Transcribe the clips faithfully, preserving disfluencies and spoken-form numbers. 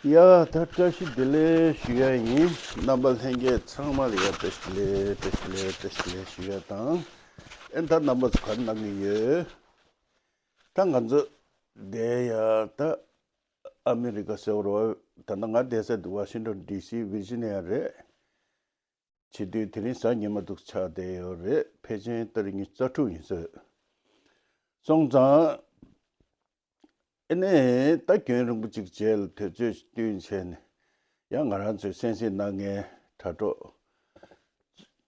ཡ་ད་བཀྲ་ཤིས་བདེ་ལེགས་ཞུ་ཡ་ཡིན། རྣམ་པ་ལྷན་རྒྱས་ཚང་མ་ལ་ཡ་བཀྲ་ཤིས་བདེ་ལེགས། བཀྲ་ཤིས་བདེ་ལེགས། བཀྲ་ཤིས་བདེ་ལེགས་ཞུ་ཡ་དང་། ཨེ་ད་རྣམ་པ་ཚོ་ག་རེ་གནང་གི་ཡོད། ད་ང་ཚོ་བསྡད་ཡ་ད་ཨ་མི་རི་ཀ་ཟེར་བ་རེད་བ། ད་ལྟ་ང་བསྡད་ས་དེ་ཝ་ཤིང་ཊོན་ཌི་སི་ཝི་ཇི་ནི་ཡ་རེད། བྱེད་དུས་དེ་རིང་གཟའ་ཉི་མ་འདུག་ཆགས་བསྡད་ཡོད་རེད། ཕལ་ཆེར་ཏ་རིག་ཉི་ཤུ་རྩ་དྲུག་ཡིན་ས་རེད། སོང་ཙང་ཨེ་ནས་ད་རྒྱུན་རིང་པོ་ཅིག་རྗེས་ལ་དུས་ཚོད་བསྟུན་བྱས་ནས་ཡང་ང་རང་ཚོའི་གསན་གཟིགས་གནང་མཁན་དྲ་གྲོགས་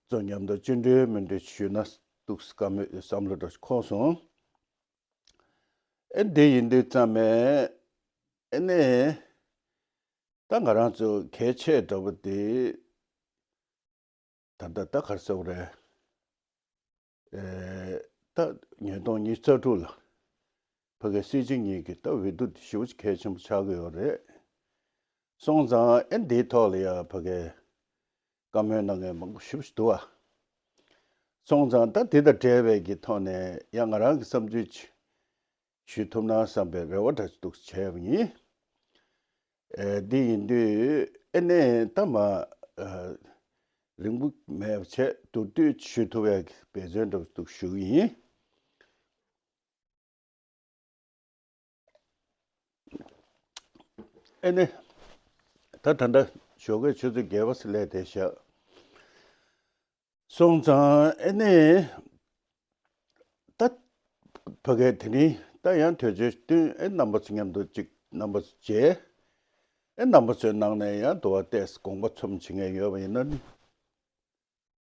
ཚོ་མཉམ་དུ་སྤྱི་འགྲོའི་སྨོན་འདུན་ཞུས་ན་འདུག་བསམ་བློ་འདྲ་ཞིག་འཁོར་སོང་། ཨེ་འདི་ཡིན་དུས་ཙམ་ནས་ཨེ་ནས་ད་ང་རང་ཚོ་གལ་ཆེ་དྲགས་པོ་དེ་ད་ལྟ་ད་ག་རེ་ཟེར་དགོས་རེད། ཨེ་ད་ཉིས་སྟོང་ཉི་ཤུ་རྩ་དྲུག་ལ་ཕ་གི་སྲིད་སྤྱི་གཉིས་ཀྱི་ད་འོས་བསྡུ་དེ་ཞེ་པོ་ཅིག་གལ་ཆེན་པོ་ཆགས་ཀྱི་ཡོད་རེད། སོང་ཙང་ཨེ་འདིའི་ཐོག་ལ་ཡ་ཕ་གི་བཀའ་མོལ་གནང་མཁན་མང་པོ་ཞེ་པོ་ཅིག་འདུག་བ། སོང་ཙང་ད་དེ་དང་འབྲེལ་བའི་གི་ཐོག་ནས་ཡང་ང་རང་གི་བསམ་ཚུལ་ཅིག་ཞུ་ཐུབ་ན་བསམ་པའི་རེ་བ་འདྲ་ཅིག་འདུག་བྱས་པ་ཡིན། ཨེ་འདི་ཡིན་དུས་ཨེ་ནས་ད་མ་ཨ་རིང་པོ་མེད་པ་བྱས་མདོར་བསྡུས་ཞུ་ཐུབ་པའི་འབད་བརྩོན་འདྲ་པོ་འདུག་ཞུ་གི་ཡིན། ཨེ་ནས་ད་ད་ལྟ་ཞོགས་ཀའི་ཆུ་ཚོད་བརྒྱད་པ་ཙམ་སླེབས་བསྡད་ཤག་སོང་ཙང་ཨེ་ནས་ད་ཕ་གིར་དེ་རིང་ད་ཡང་དུས་ཚོད་བསྟུན་ཨེ་རྣམ་པ་ཚོ་མཉམ་དུ་གཅིག་རྣམ་པ་ཚོ་མཇལ། ཨེ་རྣམ་པ་ཚོའི་ནང་ནས་ཡང་དུ་བ་ཏོག་ཙམ་དགོངས་པ་ཚོམས་བྱེད་མཁན་ཡོད་པ་ཡིན་ན་ནི།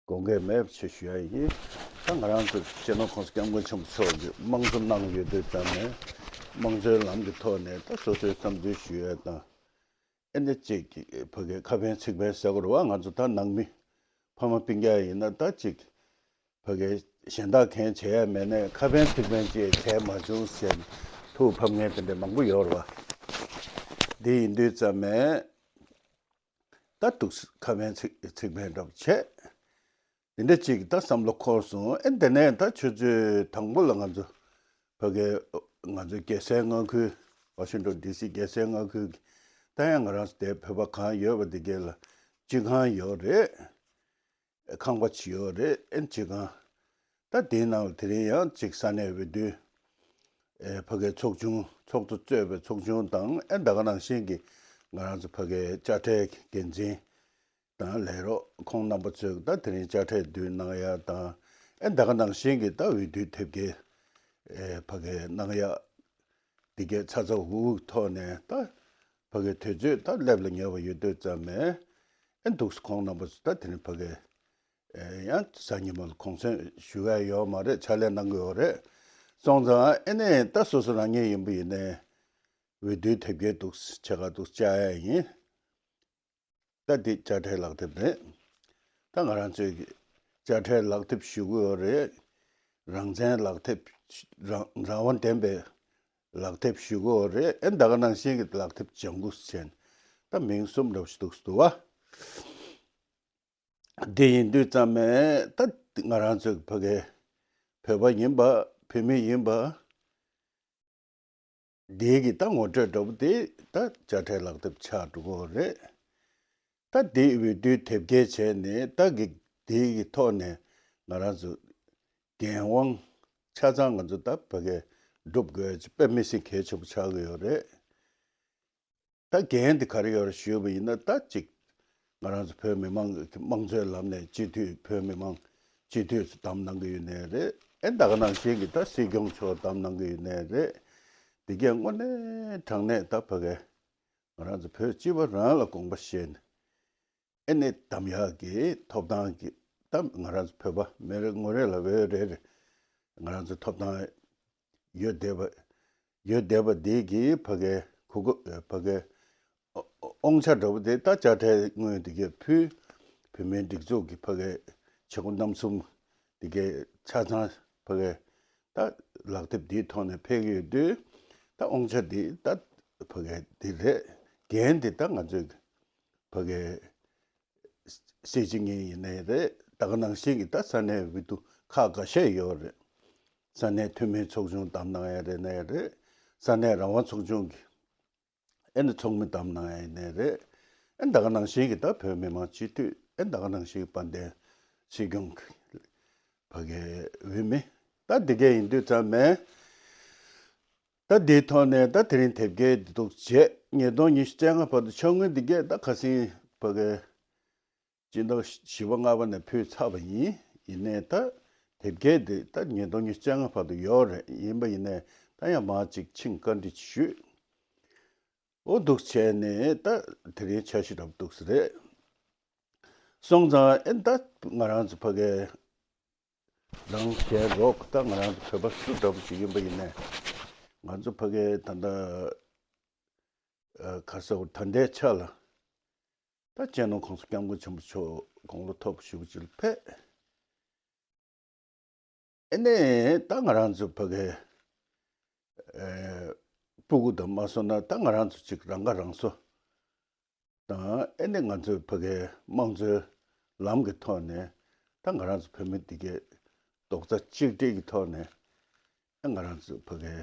དགོངས་འགལ་མེད་པ་ཞིག་ཞུ་ཡ་ཡིན། ད་ང་རང་ཚོ་སྤྱི་ནོར་༸གོང་ས་༸སྐྱབས་མགོན་ཆེན་པོ་མཆོག་གིས་དམངས་གཙོ་གནང་ཡོད་དུས་ཙམ་ནས་དམངས་གཙོའི་ལམ་གྱི་ཐོག་ནས་ད་སོ་སོའི་བསམ་ཚུལ་ཞུ་ཡ་དང་། ཨེ་འདི་གཅིག་ཕ་གིའི་ཁ་ཕན་ཚིག་ཕན་ཟེར་དགོས་རེད་བ། ང་ཚོ་ད་ནང་མི་ཕ་མ་སྤུན་ཀྱག་ཡིན་ན་ད་གཅིག་ཕ་གིའི་གཞན་དག་གང་བྱེད་ཡ་མེད་ནས་ཁ་ཕན་ཚིག་ཕན་ཅིག་བྱས་མ་བྱུང་ཟེར་ཐུགས་ཕམ་མཁན་དེ་འདྲ་མང་པོ་ཡོད་རེད་བ། འདི་ཡིན་དུས་ཙམ་ནས། ད་འདུག་ཁ་ཕན་ཚིག་ཚིག་ཕན་འདྲ་པོ་བྱས། དེ་འདྲ་ཅིག་ད་བསམ་བློ་འཁོར་སོང་། ཨེ་དེ་ནས་ད་ཆུ་ཚོད་དང་པོ་ལ་ང་ཚོ་ཕ་གི་ང་ཚོ་རྒྱལ་སའི་མངའ་ཁུལ་ཝ་ཤིང་ཊོན་ཌི་སི་རྒྱལ་སའི་མངའ་ཁུལ་གྱི་ད་ཡང་ང་རང་ཚོ་དེ་བོད་པ་གང་ཡོད་པ་དེ་གས་ལ་སྤྱི་ཁང་ཡོད་རེད། ཁང་པ་ཅིག་ཡོད་རེད། ཨེ་སྤྱི་ཁང་། ད་དེའི་ནང་ལ་དེ་རིང་ཡང་ཅིག་ས་གནས་འོས་བསྡུ་ཨེ་ཕ་གིའི་ཚོགས་ཆུང་ཚོགས་གཙོ་གཙོས་པའི་ཚོགས་ཆུང་དང་ཨེ་ད་ག་ནང་བཞིན་གྱི་ང་རང་ཚོ་ཕ་གིའི་དཔྱ་ཁྲལ་འགན་འཛིན་དང་ལས་རོགས་ཁོང་རྣམ་པ་ཚོས་ད་དེ་རིང་དཔྱ་ཁྲལ་བསྡུ་གནང་ཡ་དང་ཨེ་ད་ག་ནང་བཞིན་གྱི་ད་འོས་བསྡུ་དེབ་སྐྱེལ་ཨེ་ཕ་གིའི་གནང་ཡ་འདི་གའི་ཚ་ཚ་འུར་འུར་ཐོག་ནས་ད་ཕ་གིའི་དུས་ཚོད་ད་སླེབས་ལ་ཉེ་བ་ཡོད་དུས་ཙམ་ནས་ཨེ་འདུག་སེ་ཁོང་རྣམ་པ་ཚོ་ད་དེ་རིང་ཕ་གིའི་ཡང་གཟའ་ཉི་མ་ལ་གུང་སེང་ཞུ་ཡ་ཡོད་མ་རེད། ཕྱག་ལས་གནང་གི་ཡོད་རེད། སོང་ཙང་ཨེ་ནས་ད་སོ་སོ་རང་ཉིད་ཡིན་པ་ཡིན་ནའི་འོས་བསྡུའི་དེབ་སྐྱེལ་འདུག་ཆེ་ཁ་འདུག་བཅར་ཡ་ཡིན། ད་འདི་དཔྱ་ཁྲལ་ལག་དེབ་རེད། ད་ང་རང་ཚོའི་དཔྱ་ཁྲལ་ལག་དེབ་ཞུ་གི་ཡོད་རེད། རང་བཙན་ལག་དེབ་རང་རང་དབང་ལྡན་པའི་ལག་དེབ་ཞུ་གི་ཡོད་རེད། ཨེ་ད་ག་ནང་བཞིན་གྱི་ལག་དེབ་ལྗང་གུ་ཟེར་ནས་ད་མིང་གསུམ་འདྲ་པོ་ཞིག་འདུག་འདུག་བ། དེ་ཡིན་དུས་ཙམ་ནས་ད་ང་རང་ཚོའི་ཕ་གི་བོད་པ་ཡིན་པ་བོད་མི་ཡིན་པ། འདི་གི་ད་ངོ་སྤྲོད་འདྲ་པོ་དེ་ད་དཔྱ་ཁྲལ་ལག་དེབ་ཆགས་འགྲོ་གི་རེད། ད་འདི་འོས་བསྡུའི་དེབ་སྐྱེལ་བྱས་ནས་ད་གི་འདི་གི་ཐོག་ནས་ང་རང་ཚོ་འགན་དབང་ཆ་ཚང་ང་ཚོ་ད་ཕ་གི་སྒྲུབ་དགོས་ཅིག་དཔེ་མི་སྲིད་གལ་ཆེན་པོ་ཆགས་ཀྱི་ཡོད་རེད། ད་འགན་དེ་ག་རེ་ཡོད་རེད་ཞུས་པ་ཡིན་ན་ད་ཅིག་ང་རང་ཚོ་བོད་མི་མང་གི་དམངས་གཙོའི་ལམ་ནས་སྤྱི་འཐུས་བོད་མི་མང་སྤྱི་འཐུས་སུ་བདམས་གནང་གི་ཡོད་ནའི་རེད། ཨེ་ད་ག་ནང་བཞིན་གྱི་ད་སྲིད་སྐྱོང་མཆོག་བདམས་གནང་གི་ཡོད་ནའི་རེད། དེ་གས་དངོས་གནས་དྲང་གནས་ད་ཕ་གི་ང་རང་ཚོ་བོད་སྤྱི་པ་རང་ལ་དགོངས་པ་བཞེས་ནས་ཨེ་ནས་བདམས་ཡག་གི་ཐོབ་ཐང་གི་ད་ང་རང་ཚོ་བོད་པ་མི་རེ་ངོ་རེ་ལ་འོས་རེ་རེ་ང་རང་ཚོ་ཐོབ་ཐང་ཡོད་བསྡད་པ་ཡོད་བསྡད་པ་འདི་གི་ཕ་གི་གོ་སྐབས་ཕ་གི་དབང་ཆ་འདྲ་པོ་དེ་ད་དཔྱ་ཁྲལ་དངུལ་འདི་གས་ཕུལ། བོད་མིའི་སྒྲིག་འཛུགས་ཀྱི་ཕ་གི་བྱེད་སྒོ་རྣམ་གསུམ་འདི་གས་ཆ་ཚང་ཕ་གི་ད་ལག་དེབ་འདིའི་ཐོག་ནས་ཕེབས་ཀྱི་ཡོད་དུས་ད་དབང་ཆ་འདི་ད་ཕ་གི་འདི་རེད། འགན་འདི་ད་ང་ཚོའི་ཕ་གི་སྲིད་སྤྱི་གཉིས་ཡིན་ནའི་རེད། ད་ག་ནང་བཞིན་གྱི་ད་ས་གནས་འོས་བསྡུ་ཁག་འགའ་ཤས་ཡོད་རེད། ས་གནས་འཐུས་མིའི་ཚོགས་ཆུང་བདམས་གནང་ཡ་རེད་ནའི་རེད། ས་གནས་རང་དབང་ཚོགས་ཆུང་གི་ ཨེ་ནི་ཚོགས་མི་བདམས་གནང་ཡ་ཡིན་ནའི་རེད། ཨེ་ད་ག་ནང་བཞིན་གྱི་ད་བོད་མི་མང་སྤྱི་འཐུས་ཨེ་ད་ག་ནང་བཞིན་གྱི་དཔལ་ལྡན་སྲིད་སྐྱོང་གི་ཕ་གའི་འོས་མི་ད་འདི་གས་ཡིན་དུས་ཙམ་མེད། ད་འདིའི་ཐོག་ནས་ད་དེ་རིང་དེབ་སྐྱེལ་འདི་འདུག་བྱས། ཉིས་སྟོང་ཉི་ཤུ་རྩ་ལྔ་བར་དུ་ཆ་སྔོན་འདི་གས་ད་ཁ་སང་ཕ་གའི་སྤྱི་ཟླ་བཞི་པ་ལྔ་པ་ནས་ཕུལ་ཚར་བ་ཡིན། ཡིན་ནའི་ད་དེབ་སྐྱེལ་འདི་ད་ཉིས་སྟོང་ཉི་ཤུ་རྩ་ལྔ་བར་དུ་ཡོད་རེད། ཡིན་པ་ཡིན་ནའི་ད་ཡང་མར་ཅིག་ཆིངས་བཀའ་འདྲི་ཞུས། འོ་འདུག་བྱས་ནས་ད་དེ་རིང་འཆར་གཞི་འདྲ་པོ་འདུག་ས་རེད། སོང་ཙང་ཨེ་ད་ང་རང་ཚོ་ཕ་གའི་རང་གཞན་རོགས་ད་ང་རང་ཚོ་བོད་པ་སུ་འདྲ་པོ་ཞིག་ཡིན་པ་ཡིན་ནའི་ང་ཚོ་ཕ་གའི་ད་ལྟ་ཨ་ག་ཟེར་བ་ད་ལྟའི་ཆ་ལ་ད་སྤྱི་ནོར་༸གོང་ས་༸སྐྱབས་མགོན་ཆེན་པོ་མཆོག་དགུང་ལོ་མཐོ་པོ་ཞེ་པོ་ཅིག་ལ་ཕེབས། ཨེ་ནས་ད་ང་རང་ཚོ་ཕ་གའི་ཨེ་སྤུ་གུ་དང་མ་སོང་ན་ད་ང་རང་ཚོ་ཅིག་རང་ཁ་རང་གསོ་དང་ཨེ་ནས་ང་ཚོའི་ཕ་གའི་དམངས་གཙོའི་ལམ་གྱི་ཐོག་ནས་ད་ང་རང་ཚོ་བོད་མི་འདི་གའི་རྡོག་རྩ་གཅིག་སྒྲིལ་གྱི་ཐོག་ནས་ཨེ་ང་རང་ཚོ་ཕ་གའི་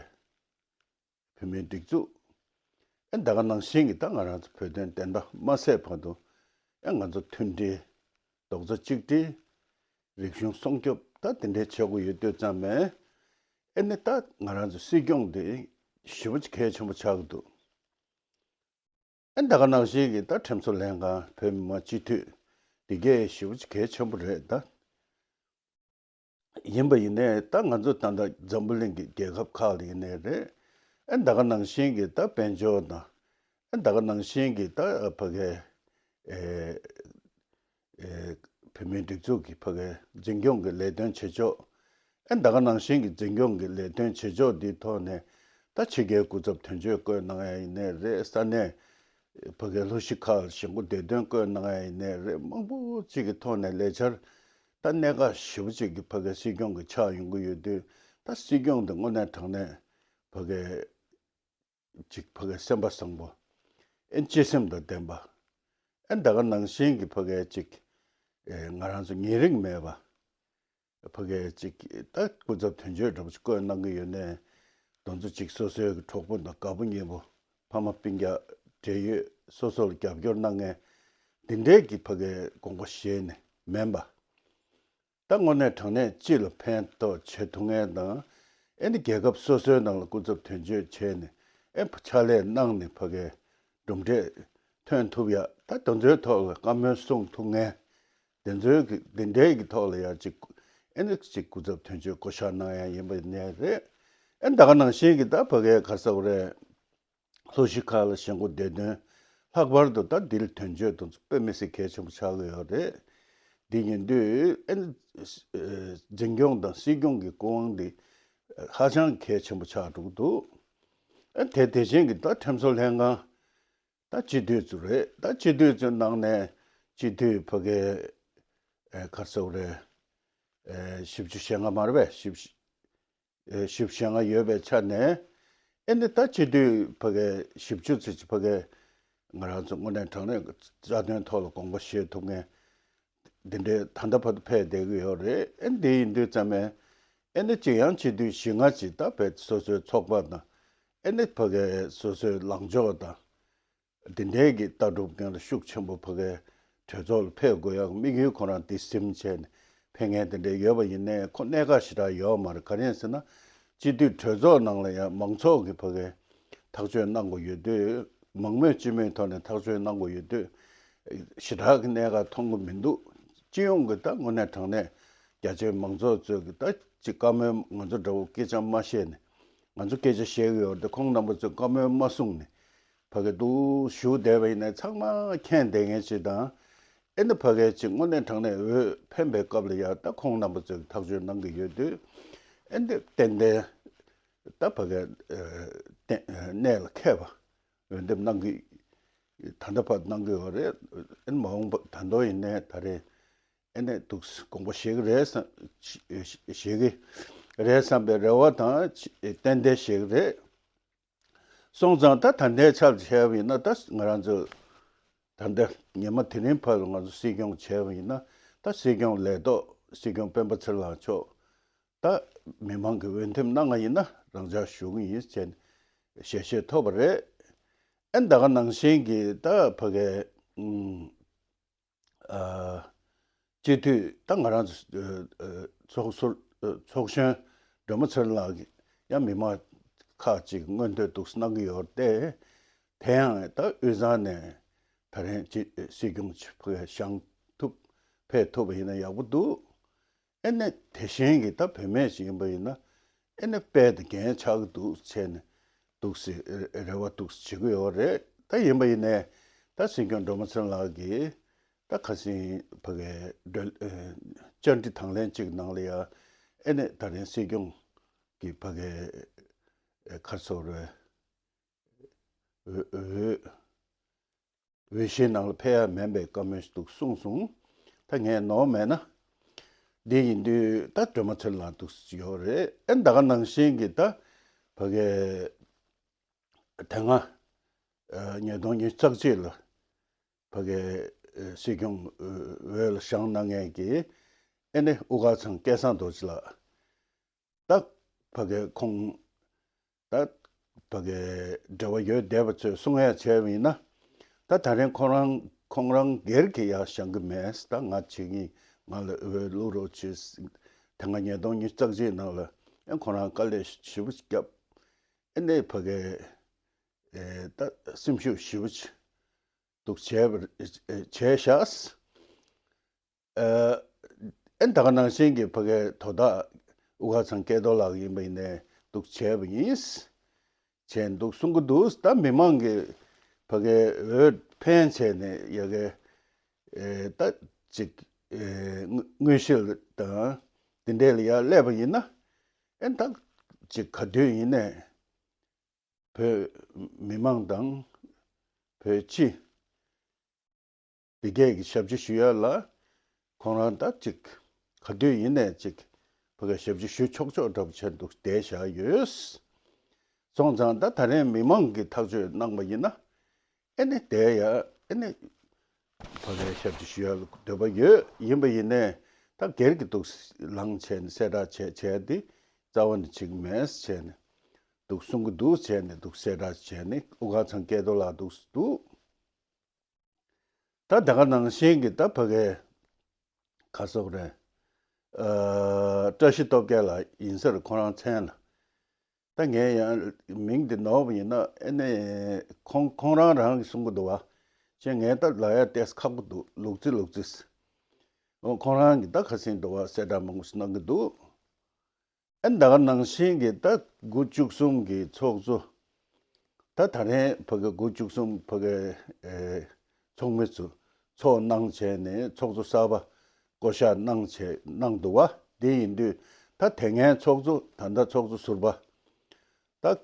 བོད་མིའི་སྒྲིག་འཛུགས་ཨེ་ད་ག་ནང་བཞིན་གྱི་ད་ང་རང་ཚོ་བོད་དོན་བདེན་མཐའ་མ་གསལ་བར་དུ་ཨེ་ང་ཚོ་མཐུན་སྒྲིལ་རྡོག་རྩ་གཅིག་སྒྲིལ་རིག་གཞུང་སྲུང་སྐྱོབ་ད་དེ་འདྲའི་བྱེད་དགོས་ཡོད་དུས་ཙམ་མེད། ཨེ་ནི་ད་ང་རང་ཚོ་སྲིད་སྐྱོང་འདི་ཞེ་པོ་ཅིག་གལ་ཆེན་པོ་ཆགས་ཀྱི་འདུག་ཨེ་ད་ག་ནང་བཞིན་གྱི་ད་ཁྲིམས་བཟོ་ལྷན་ཁང་བོད་མི་མང་སྤྱི་འཐུས་འདི་གས་ཞེ་པོ་ཅིག་གལ་ཆེན་པོ་རེད་ད། ཡིན་པ་ཡིན་ནའི་ད་ང་ཚོ་ད་ལྟ་འཛམ་བུ་གླིང་གི་རྒྱལ་ཁབ་ཁག་ལ་ཡིན་ནའི་རེད། ཨེ་ད་ག་ནང་བཞིན་གྱི་ད་དཔལ་འབྱོར་དང་ཨེ་ད་ག་ནང་བཞིན་གྱི་ད་ཕ་གའི་ཨེ་ཨེ་བོད་མིའི་སྒྲིག་འཛུགས་ཀྱི་ཕ་གའི་འཛིན་སྐྱོང་གི་ལས་དོན་བྱེད་ཕྱོགས་ཨེ་ད་ག་ནང་བཞིན་གྱི་འཛིན་སྐྱོང་གི་ལས་དོན་བྱེད་ཕྱོགས་འདིའི་ཐོག་ནས་ད་ཕྱི་རྒྱལ་སྐུ་ཚབ་དོན་གཅོད་བསྐོས་གནང་ཡ་ཡིན་ནའི་རེད། ས་གནས་ཕ་གའི་ལྷོ་གཞིས་ཁག་ལ་གཞིས་འགོ་བདེ་དོན་བསྐོས་གནང་ཡ་ཡིན་ནའི་རེད། མང་པོ་ཅིག་གི་ཐོག་ནས་ལས་འཆར་ད་གནད་འགག་ཞེ་པོ་ཅིག་གི་ཕ་གའི་སྲིད་སྐྱོང་གི་ཆགས་ཡོང་གི་ཡོད་དུས་ད་སྲིད་སྐྱོང་དེ་དངོས་གནས་དྲང་གནས་ཕ་གའི་ཅིག་ཕ་གའི་སེམས་པ་བཟང་པོ་ཨེ་སྤྱི་སེམས་དང་ལྡན་པ་ཨེ་ད་ག་ནང་བཞིན་གྱི་ཕ་གའི་ཅིག་ཨེ་ང་རང་ཚོ་ཉེ་རིང་མེད་པ། ཕ་གའི་ཅིག་ད་སྐུ་ཚབ་དོན་གཅོད་འདྲ་པོ་ཅིག་བསྐོས་གནང་གི་ཡོད་ནའི་དེ་ཚོ་ཅིག་སོ་སོའི་གི་གྲོགས་པོ་དང་དགའ་པོ་ཉེ་པོ་ཕ་མ་སྤུན་ཀྱག་འབྲེལ་ཡོད་སོ་སོ་ལ་རྒྱབ་སྐྱོར་གནང་མཁན་འདི་འདྲའི་གི་ཕ་གའི་དགོངས་པ་བཞེས་ནས་མིན་པ། ད་དངོས་གནས་དྲང་གནས་སྤྱི་ལ་ཕན་ཐོགས་བྱེད་ཐུབ་མཁན་དང་ཨེ་ནི་རྒྱལ་ཁབ་སོ་སོའི་ནང་ལ་སྐུ་ཚབ་དོན་གཅོད་བྱས་ནས་ཨེ་ཕྱག་ལས་གནང་ནས་ཕ་གའི་གྲུབ་འབྲས་ཐོན་ཐུབ་ཡ་ད་དེ་ཚོའི་ཐོག་ལ་བཀའ་མོལ་གསུང་ཐུབ་མཁན། དེ་ཚོའི་གི་དེ་འདྲའི་གི་ཐོག་ལ་ཡང་ཅིག་ཨེ་ནི་ཅིག་སྐུ་ཚབ་དོན་གཅོད་བསྐོ་བཞག་གནང་ཡ་ཡིན་པ་ནས་རེད། ཨེ་ད་ག་ནང་བཞིན་གི་ད་ཕ་གའི་ག་རེ་ཟེར་དགོས་རེད། ལྷོ་གཞིས་ཁག་ལ་གཞིས་འགོ་བདེ་དོན་ལྷག་པར་དུ་ད་འདིར་དོན་གཅོད་དེ་ཚོ་དཔེ་མི་སྲིད་གལ་ཆེན་པོ་ཆགས་ཀྱི་ཡོད་རེད། འདི་ཡིན་དུས་ཨེ་ནི་འཛིན་སྐྱོང་དང་སྲིད་སྐྱོང་གི་སྐུ་དབང་འདི་ཧ་ཅང་གལ་ཆེན་པོ་ཆགས་འགྲོ་གི་འདུག་ཨེ་དེ་དེ་བཞིན་གི་ད་ཁྲིམས་བཟོ་ལྷན་ཁང་ད་སྤྱི་འཐུས་ཚོ་རེད། ད་སྤྱི་འཐུས་ཚོའི་ནང་ནས་སྤྱི་འཐུས་ཕ་གའི་ཨེ་ག་རེ་ཟེར་དགོས་རེད། ཨེ་བཞི་བཅུ་ཞེ་ལྔ་མ་རེད་པས། བཞི་བཅུ་ཨེ་བཞི་བཅུ་ཞེ་ལྔ་ཡོད་པའི་ཆ་ནས་ཨེ་ནི་ད་སྤྱི་འཐུས་ཕ་གའི་བཞི་བཅུ་ཙམ་ཅིག་ཕ་གའི་ང་རང་ཚོ་དངོས་གནས་དྲང་གནས་རྩ་དོན་ཐོག་ལ་དགོངས་པ་བཞེས་ཐུབ་མཁན་འདི་འདྲའི་ད་ལྟ་བར་དུ་ཕེབས་བསྡད་ཀྱི་ཡོད་རེད། ཨེ་འདི་ཡིན་དུས་ཙམ་ནས་ཨེ་ནི་གཅིག་ཡང་སྤྱི་འཐུས་བཞི་ལྔ་ཅིག་ད་ཕེབས་སོ་སོའི་ཚོགས་པ་དང་ཨེ་ནི་ཕ་གའི་སོ་སོའི་ལངས་ཕྱོགས་དང་། འདི་འདྲའི་གི་ལྟ་གྲུབ་སྒང་ལ་ཤུགས་ཆེན་པོ་ཕ་གའི་གྲོས་ཚོགས་ལ་ཕེབས་དགོས་ཡག་དམིགས་ཡུལ་ཁོ་རང་འདི་ཟིན་བྱས་ནས་ཕེབས་མཁན་དེ་འདྲ་ཡོད་པ་ཡིན་ནའི་ཁོ་གནད་འགག་ཞེ་དྲག་ཡོད་མ་རེད། ག་རེ་ཡིན་ཟེར་ན་སྤྱི་འཐུས་གྲོས་ཚོགས་ནང་ལ་ཡང་མང་ཚོགས་ཀྱི་ཕ་གའི་ཐག་གཅོད་གནང་དགོས་ཡོད་དུས་མང་མོས་སྤྱི་མོས་ཐོག་ནས་ཐག་གཅོད་གནང་དགོས་ཡོད་དུས་ཞེ་དྲག་གི་གནད་འགག་མཐོང་གི་མི་འདུག་སྤྱི་ཡོངས་ཀྱི་ད་དངོས་གནས་དྲང་གནས་རྒྱ་ཆེའི་མང་ཚོགས་ཚོས་ཀྱི་ད་ཅིག་བཀའ་མོལ་ང་ཚོ་འདྲ་བོ་སྐད་ཆ་མ་བཤད་ནས་ང་ཚོ་སྐད་ཆ་བཤད་ཀྱི་ཡོད་རེད་དེ་ཁོང་རྣམ་པ་ཚོས་བཀའ་མོལ་མ་གསུངས་ནས། ཕ་གི་འདུག་ཞུ་བསྡད་པ་ཡིན་ན་ཚང་མ་མཁྱེན་བསྡད་མཁན་ཞིག་དང་། ཨེ་ནི་ཕ་གི་ཅིག་དངོས་གནས་དྲང་གནས་འོས་འཕེན་པའི་སྐབས་ལ་ཡང་ད་ཁོང་རྣམ་པ་ཚོས་ཐག་གཅོད་གནང་གི་ཡོད་དུས། ཨེ་འདི་ཏན་ཏན་ད་ཕ་གི་ཏན་གནད་ལ་འཁེལ་བ་འོས་འདེམས་གནང་གི་ད་ལྟ་བར་གནང་གི་ཡོད་རེད། ཨེ་ནི་མ་འོངས་པ་ད་དུང་ཡིན་ནའི་ད་རེས་ཨེ་ནི་འདུག་དགོངས་པ་བཞེས་ཀྱི་རེད་བསམ་བཞེས་ཀྱི་རེད་བསམ་པའི་རེ་བ་དང་ཏན་ཏན་བཞེས་ཀྱི་རེད། སོང་ཙང་ད་ད་ལྟའི་ཆར་བྱས་པ་ཡིན་ན་ད་ང་རང་ཚོ་ད་ལྟ་ཉི་མ་དེ་རིང་བར་ལ་ང་ཚོ་སྲིད་སྐྱོང་བྱས་པ་ཡིན་ན་ད་སྲིད་སྐྱོང་ལས་ཐོག་སྲིད་སྐྱོང་སྤེན་པ་ཚེ་རིང་ལགས་མཆོག་ད་མི་མང་གི་འོས་འདེམས་གནང་བ་ཡིན་ན་རང་འཇགས་ཞུ་གི་ཡིན་ཟེར་ནས་ཞལ་བཞེས་ཐོབ་པ་རེད། ཨེ་ད་ག་ནང་བཞིན་གྱི་ད་ཕ་གའི་ཨ་སྤྱི་འཐུས་ད་ང་རང་ཚོ་ཚོགས་ཟུར་ཚོགས་གཞོན་སྒྲོལ་མ་ཚེ་རིང་ལགས་ཀྱིས་ཡང་མི་མང་ཁག་ཅིག་མངོན་འདོད་འདུག་གནང་གི་ཡོད་རེད་དེ། དེ་ཡང་ད་དབུས་གཙང་ནས་ད་རིང་སྤྱི་སྲིད་སྐྱོང་ཅིག་ཕ་གའི་བཞེངས་ཐུབ་ཕེབས་ཐུབ་པ་ཡིན་ན་ཡག་པོ་འདུག་ཨེ་ནས་དེ་བཞིན་གྱི་ད་བུད་མེད་ཅིག་ཡིན་པ་ཡིན་ན་ཨེ་ནས་དཔལ་དང་རྒྱན་ཆགས་ཀྱི་འདུག་བྱས་ནས་འདུག་སེ་རེ་བ་འདུག་སེ་བྱེད་ཀྱི་ཡོད་རེད། ད་ཡིན་པ་ཡིན་ནས་ད་སྲིད་སྐྱོང་སྒྲོལ་མ་ཚེ་རིང་ལགས་ཀྱིས་ད་ཁ་སང་ཕ་གའི་བཀྲ་ཤིས་དང་ལེན་གཅིག་ནང་ལ་ཡ་ཨེ་ནས་ད་རིང་སྲིད་སྐྱོང་གི་ཕ་གའི་ཁར་སོ་རེ་འོས་འོས་འོས་གཞིའི་ནང་ལ་ཕེབས་ཡ་མིན་པའི་བཀའ་མོལ་ཞིག་འདུག་གསུངས་སོང་། ད་ངས་ནོར་མེད་ན། འདི་ཡིན་དུས་ད་སྒྲོལ་མ་ཚེ་རིང་ལགས་འདུག་ཡོད་རེད། ཨེ་ད་ག་ནང་བཞིན་གྱི་ད་ཕ་གའི་དེ་སྔ་ཉིས་སྟོང་ཉི་ཤུ་རྩ་གཅིག་ལ་ཕ་གའི་སྲིད་སྐྱོང་འོས་ལ་བཞེངས་གནང་མཁན་གྱི་ཨེ་ནི་དབུ་དཀར་ཚང་སྐལ་བཟང་རྡོ་རྗེ་ལགས། ད་ཕ་གའི་ཁོང་ད་ཕ་གའི་འབྲེལ་བ་ཡོད་བསྡད་པ་ཚོས་གསུང་ཡ་བྱས་པ་ཡིན་ན། ད་ད་རིང་ཁོང་རང་ཁོང་རང་སྒེར་གྱི་ཡ་བཞེངས་གི་མེད། ད་ང་བྱེད་ཀྱི་ང་ལ་འོས་བླུག་རོགས་བྱེད། དེ་སྔ་ཉིས་སྟོང་ཉི་ཤུ་རྩ་གཅིག་ནང་ལ་ཨེ་ཁོང་རང་དཀའ་ལས་ཞེ་པོ་བརྒྱབ། ཨེ་ནས་ཕ་གའི་ཨེ་ད་སེམས་ཤུགས་ཞེ་པོ་ཅིག་འདུག་བྱས་པ་བྱས་ཤག་ཨ་ཨེ་ད་ག་ནང་བཞིན་གྱི་ཕ་གའི་དོ་བདག་དབུ་དཀར་ཚང་སྐལ་རྡོར་ལགས་ཡིན་པ་ཡིན་ནའི་འདུག་བྱས་པ་ཡིན། བྱས་འདུག་གསུང་གི་འདུག་ད་མི་མང་གི་ཕ་གའི་འོས་འཕེན་བྱས་ནས་ཡ་གའི་ཨེ་ད་ཅིག་ཨེ་དངོས་དངོས་གཞི་དང་དེ་འདྲས་ལ་ཡར་སླེབས་པ་ཡིན་ན་ཨེ་ད་ཅིག་ག་དུས་ཡིན་ནའི་བོད་མི་མང་དང་བོད་སྤྱི་འདི་གས་ཀྱི་ཞབས་ཕྱི་ཞུ་ཡ་ལ་ཁོང་རང་ད་ཅིག་ག་དུས་ཡིན་ནའི་ཅིག་ཕ་གའི་ཞབས་ཕྱི་ཞུ་ཆོག་ཆོག་འདྲ་པོ་བྱས་འདུག་བསྡད་བཞག་ཡོད། སོང་ཙང་ད་ད་རིང་མི་མང་གིས་ཐག་གཅོད་གནང་པ་ཡིན་ན་ཨེ་ནི་བསྡད་ཡ་ཨེ་ནི་ཕ་གའི་ཞབས་ཕྱི་ཞུ་ཡ་ལ་འདོད་པ་ཡོད། ཡིན་པ་ཡིན་ནའི་ད་སྒེར་གྱི་འདུག་ལངས་བྱས་ནས་གསལ་བསྒྲགས་བྱས་བྱས་ཏེ་རྩ་བ་ནས་བྱེད་ཀྱི་མེད་བྱས་ནས་འདུག་གསུང་གི་འདུག་བྱས་ནས་འདུག་གསལ་བསྒྲགས་བྱས་ནས་དབུ་དཀར་ཚང་སྐལ་རྡོར་ལགས་འདུག་འདུག་ད་དེ་ག་ནང་བཞིན་གྱི་ད་ཕ་གའི་ག་སོག་རེད། ཨ་བཀྲ་ཤིས་སྟོབས་རྒྱལ་ལགས་ཡིན་ཟེར་ཁོ་རང་མཚན་ལ། ད་ངས་ཡང་མིང་འདི་ནོར་བ་ཡིན་ན་ཨེ་ནས་ཁོང་ཁོང་རང་རང་གིས་གསུང་གི་འདུག་བ། ཅེས་ངས་ད་ལབ་ཡ་ཏོག་ཙམ་ཁག་པོ་འདུག་ལུག་རྫི་ལུག་རྫི། འོ་ཁོང་རང་གིས་ད་ཁ་སང་འདུག་བ་གསལ་བསྒྲགས་མང་པོ་ཞིག་གནང་གི་འདུག་ཨེ་ད་ག་ནང་བཞིན་གྱི་ད་དགུ་བཅུ་གསུམ་གྱི་ཚོགས་གཙོ། ད་ད་རིང་ཕ་གི་དགུ་བཅུ་གསུམ་ཕ་གི་ཨེ་ཚོགས་མི་ཚོ་ཚོགས་གནང་བྱས་ནས་ཚོགས་གཙོ་གསར་པ་བསྐོ་གཞག་གནང་བྱས་གནང་འདུག་བ། དེ་ཡིན་དུས་ད་དེ་སྔའི་ཚོགས་གཙོ་ད་ལྟ་ཚོགས་གཙོ་ཟུར་པ་ད་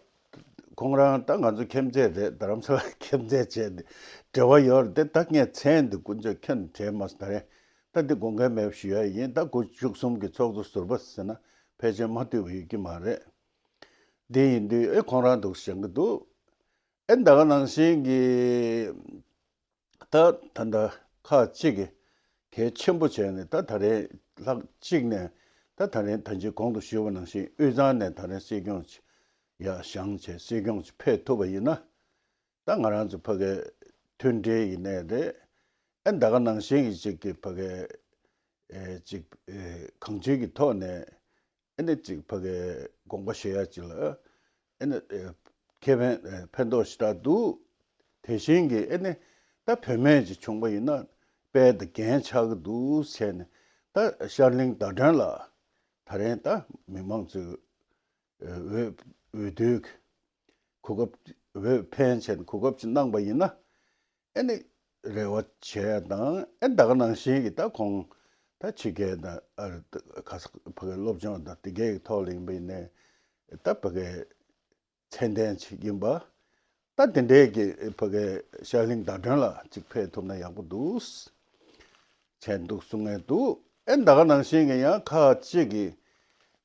ཁོང་རང་ད་ང་ཚོ་ཁྱིམ་མཚེས་རེད། རྡ་རམ་ས་ལ་ཁྱིམ་མཚེས་བྱས་ནས་འབྲེལ་བ་ཡོད་རེད་དེ། ད་ངས་མཚན་འདི་དཀོན་མཆོག་ཁྱོན་དྲན་མ་སོང་། ད་རེད་ད་འདི་དགོངས་འགལ་མེད་པ་ཞུ་ཡ་ཡིན། ད་དགུ་བཅུ་གསུམ་གྱི་ཚོགས་གཙོ་ཟུར་པ་ཟེར་ན་ཕལ་ཆེར་མ་ཐུབ་པ་ཡོད་ཀྱི་མ་རེད། དེ་ཡིན་དུས་ཨེ་ཁོང་རང་འདུག་བཞེངས་ཀྱི་འདུག་ཨེ་ད་ག་ནང་བཞིན་གྱི་ད་ད་ལྟ་ཁག་ཅིག་གིས་གལ་ཆེན་པོ་བྱས་ནས་ད་ད་རེས་ལྷག་གཅིག་ནས་ད་ད་རེས་ད་ཅི་གོང་དུ་ཞུས་པ་ནང་བཞིན་དབུས་གཙང་ནས་ད་རེས་སྲིད་སྐྱོང་ཅིག་ཡར་བཞེངས་བྱས་སྲིད་སྐྱོང་ཅིག་ཕེབས་ཐུབ་པ་ཡིན་ན། ད་ང་རང་ཚོ་ཕ་གའི་མཐུན་སྒྲིལ་ཡིན་ནའི་རེད། ཨེ་ད་ག་ནང་བཞིན་གྱི་ཅིག་གི་ཕ་གའི་ཨེ་ཅིག་ཨེ་གང་ཅིའི་གི་ཐོག་ནས་ཨེ་ནི་ཅིག་ཕ་གའི་དགོངས་པ་བཞེས་ཡ་ཅིག་ལ་ཨེ་ནི་ཨེ་ཁེ་ཕན་ཨེ་ཕན་ཐོགས་ཞེ་དྲག་འདུག་དེ་བཞིན་གྱི་ཨེ་ནི་ད་བུད་མེད་ཅིག་བྱུང་པ་ཡིན་ན་དཔལ་དང་རྒྱན་ཆགས་ཀྱི་འདུག་ཟེར་ནས་ད་ཤར་གླིང་ཟླ་སྒྲོན་ལགས་ད་རེས་ད་མི་མང་ཚོས་འོས་འོས་བསྡུའི་གོ་སྐབས་འོས་འཕེན་བྱས་ནས་གོ་སྐབས་ཅིག་གནང་པ་ཡིན་ན་ཨེ་ནི་རེ་བ་བྱས་དང་ཨེ་ད་ག་ནང་བཞིན་གྱི་ད་ཁོང་ད་ཕྱི་རྒྱལ་དང་ཨ་རི་ག་ས་ཕ་གའི་སློབ་སྦྱོང་དང་དེ་གའི་ཐོག་ལ་ཡིན་པ་ཡིན་ནའི་ད་ཕ་གའི་མཚན་ལྡན་ཅིག་ཡིན་པ། ད་དེ་འདྲའི་གི་ཕ་གའི་ཤར་གླིང་ཟླ་སྒྲོན་ལགས་ཅིག་ཕེབས་ཐུབ་ན་ཡག་པོ་འདུག་བྱས་འདུག་གསུང་མཁན་འདུག་ཨེ་ད་ག་ནང་བཞིན་གྱི་ཡང་ཁག་ཅིག་གིས་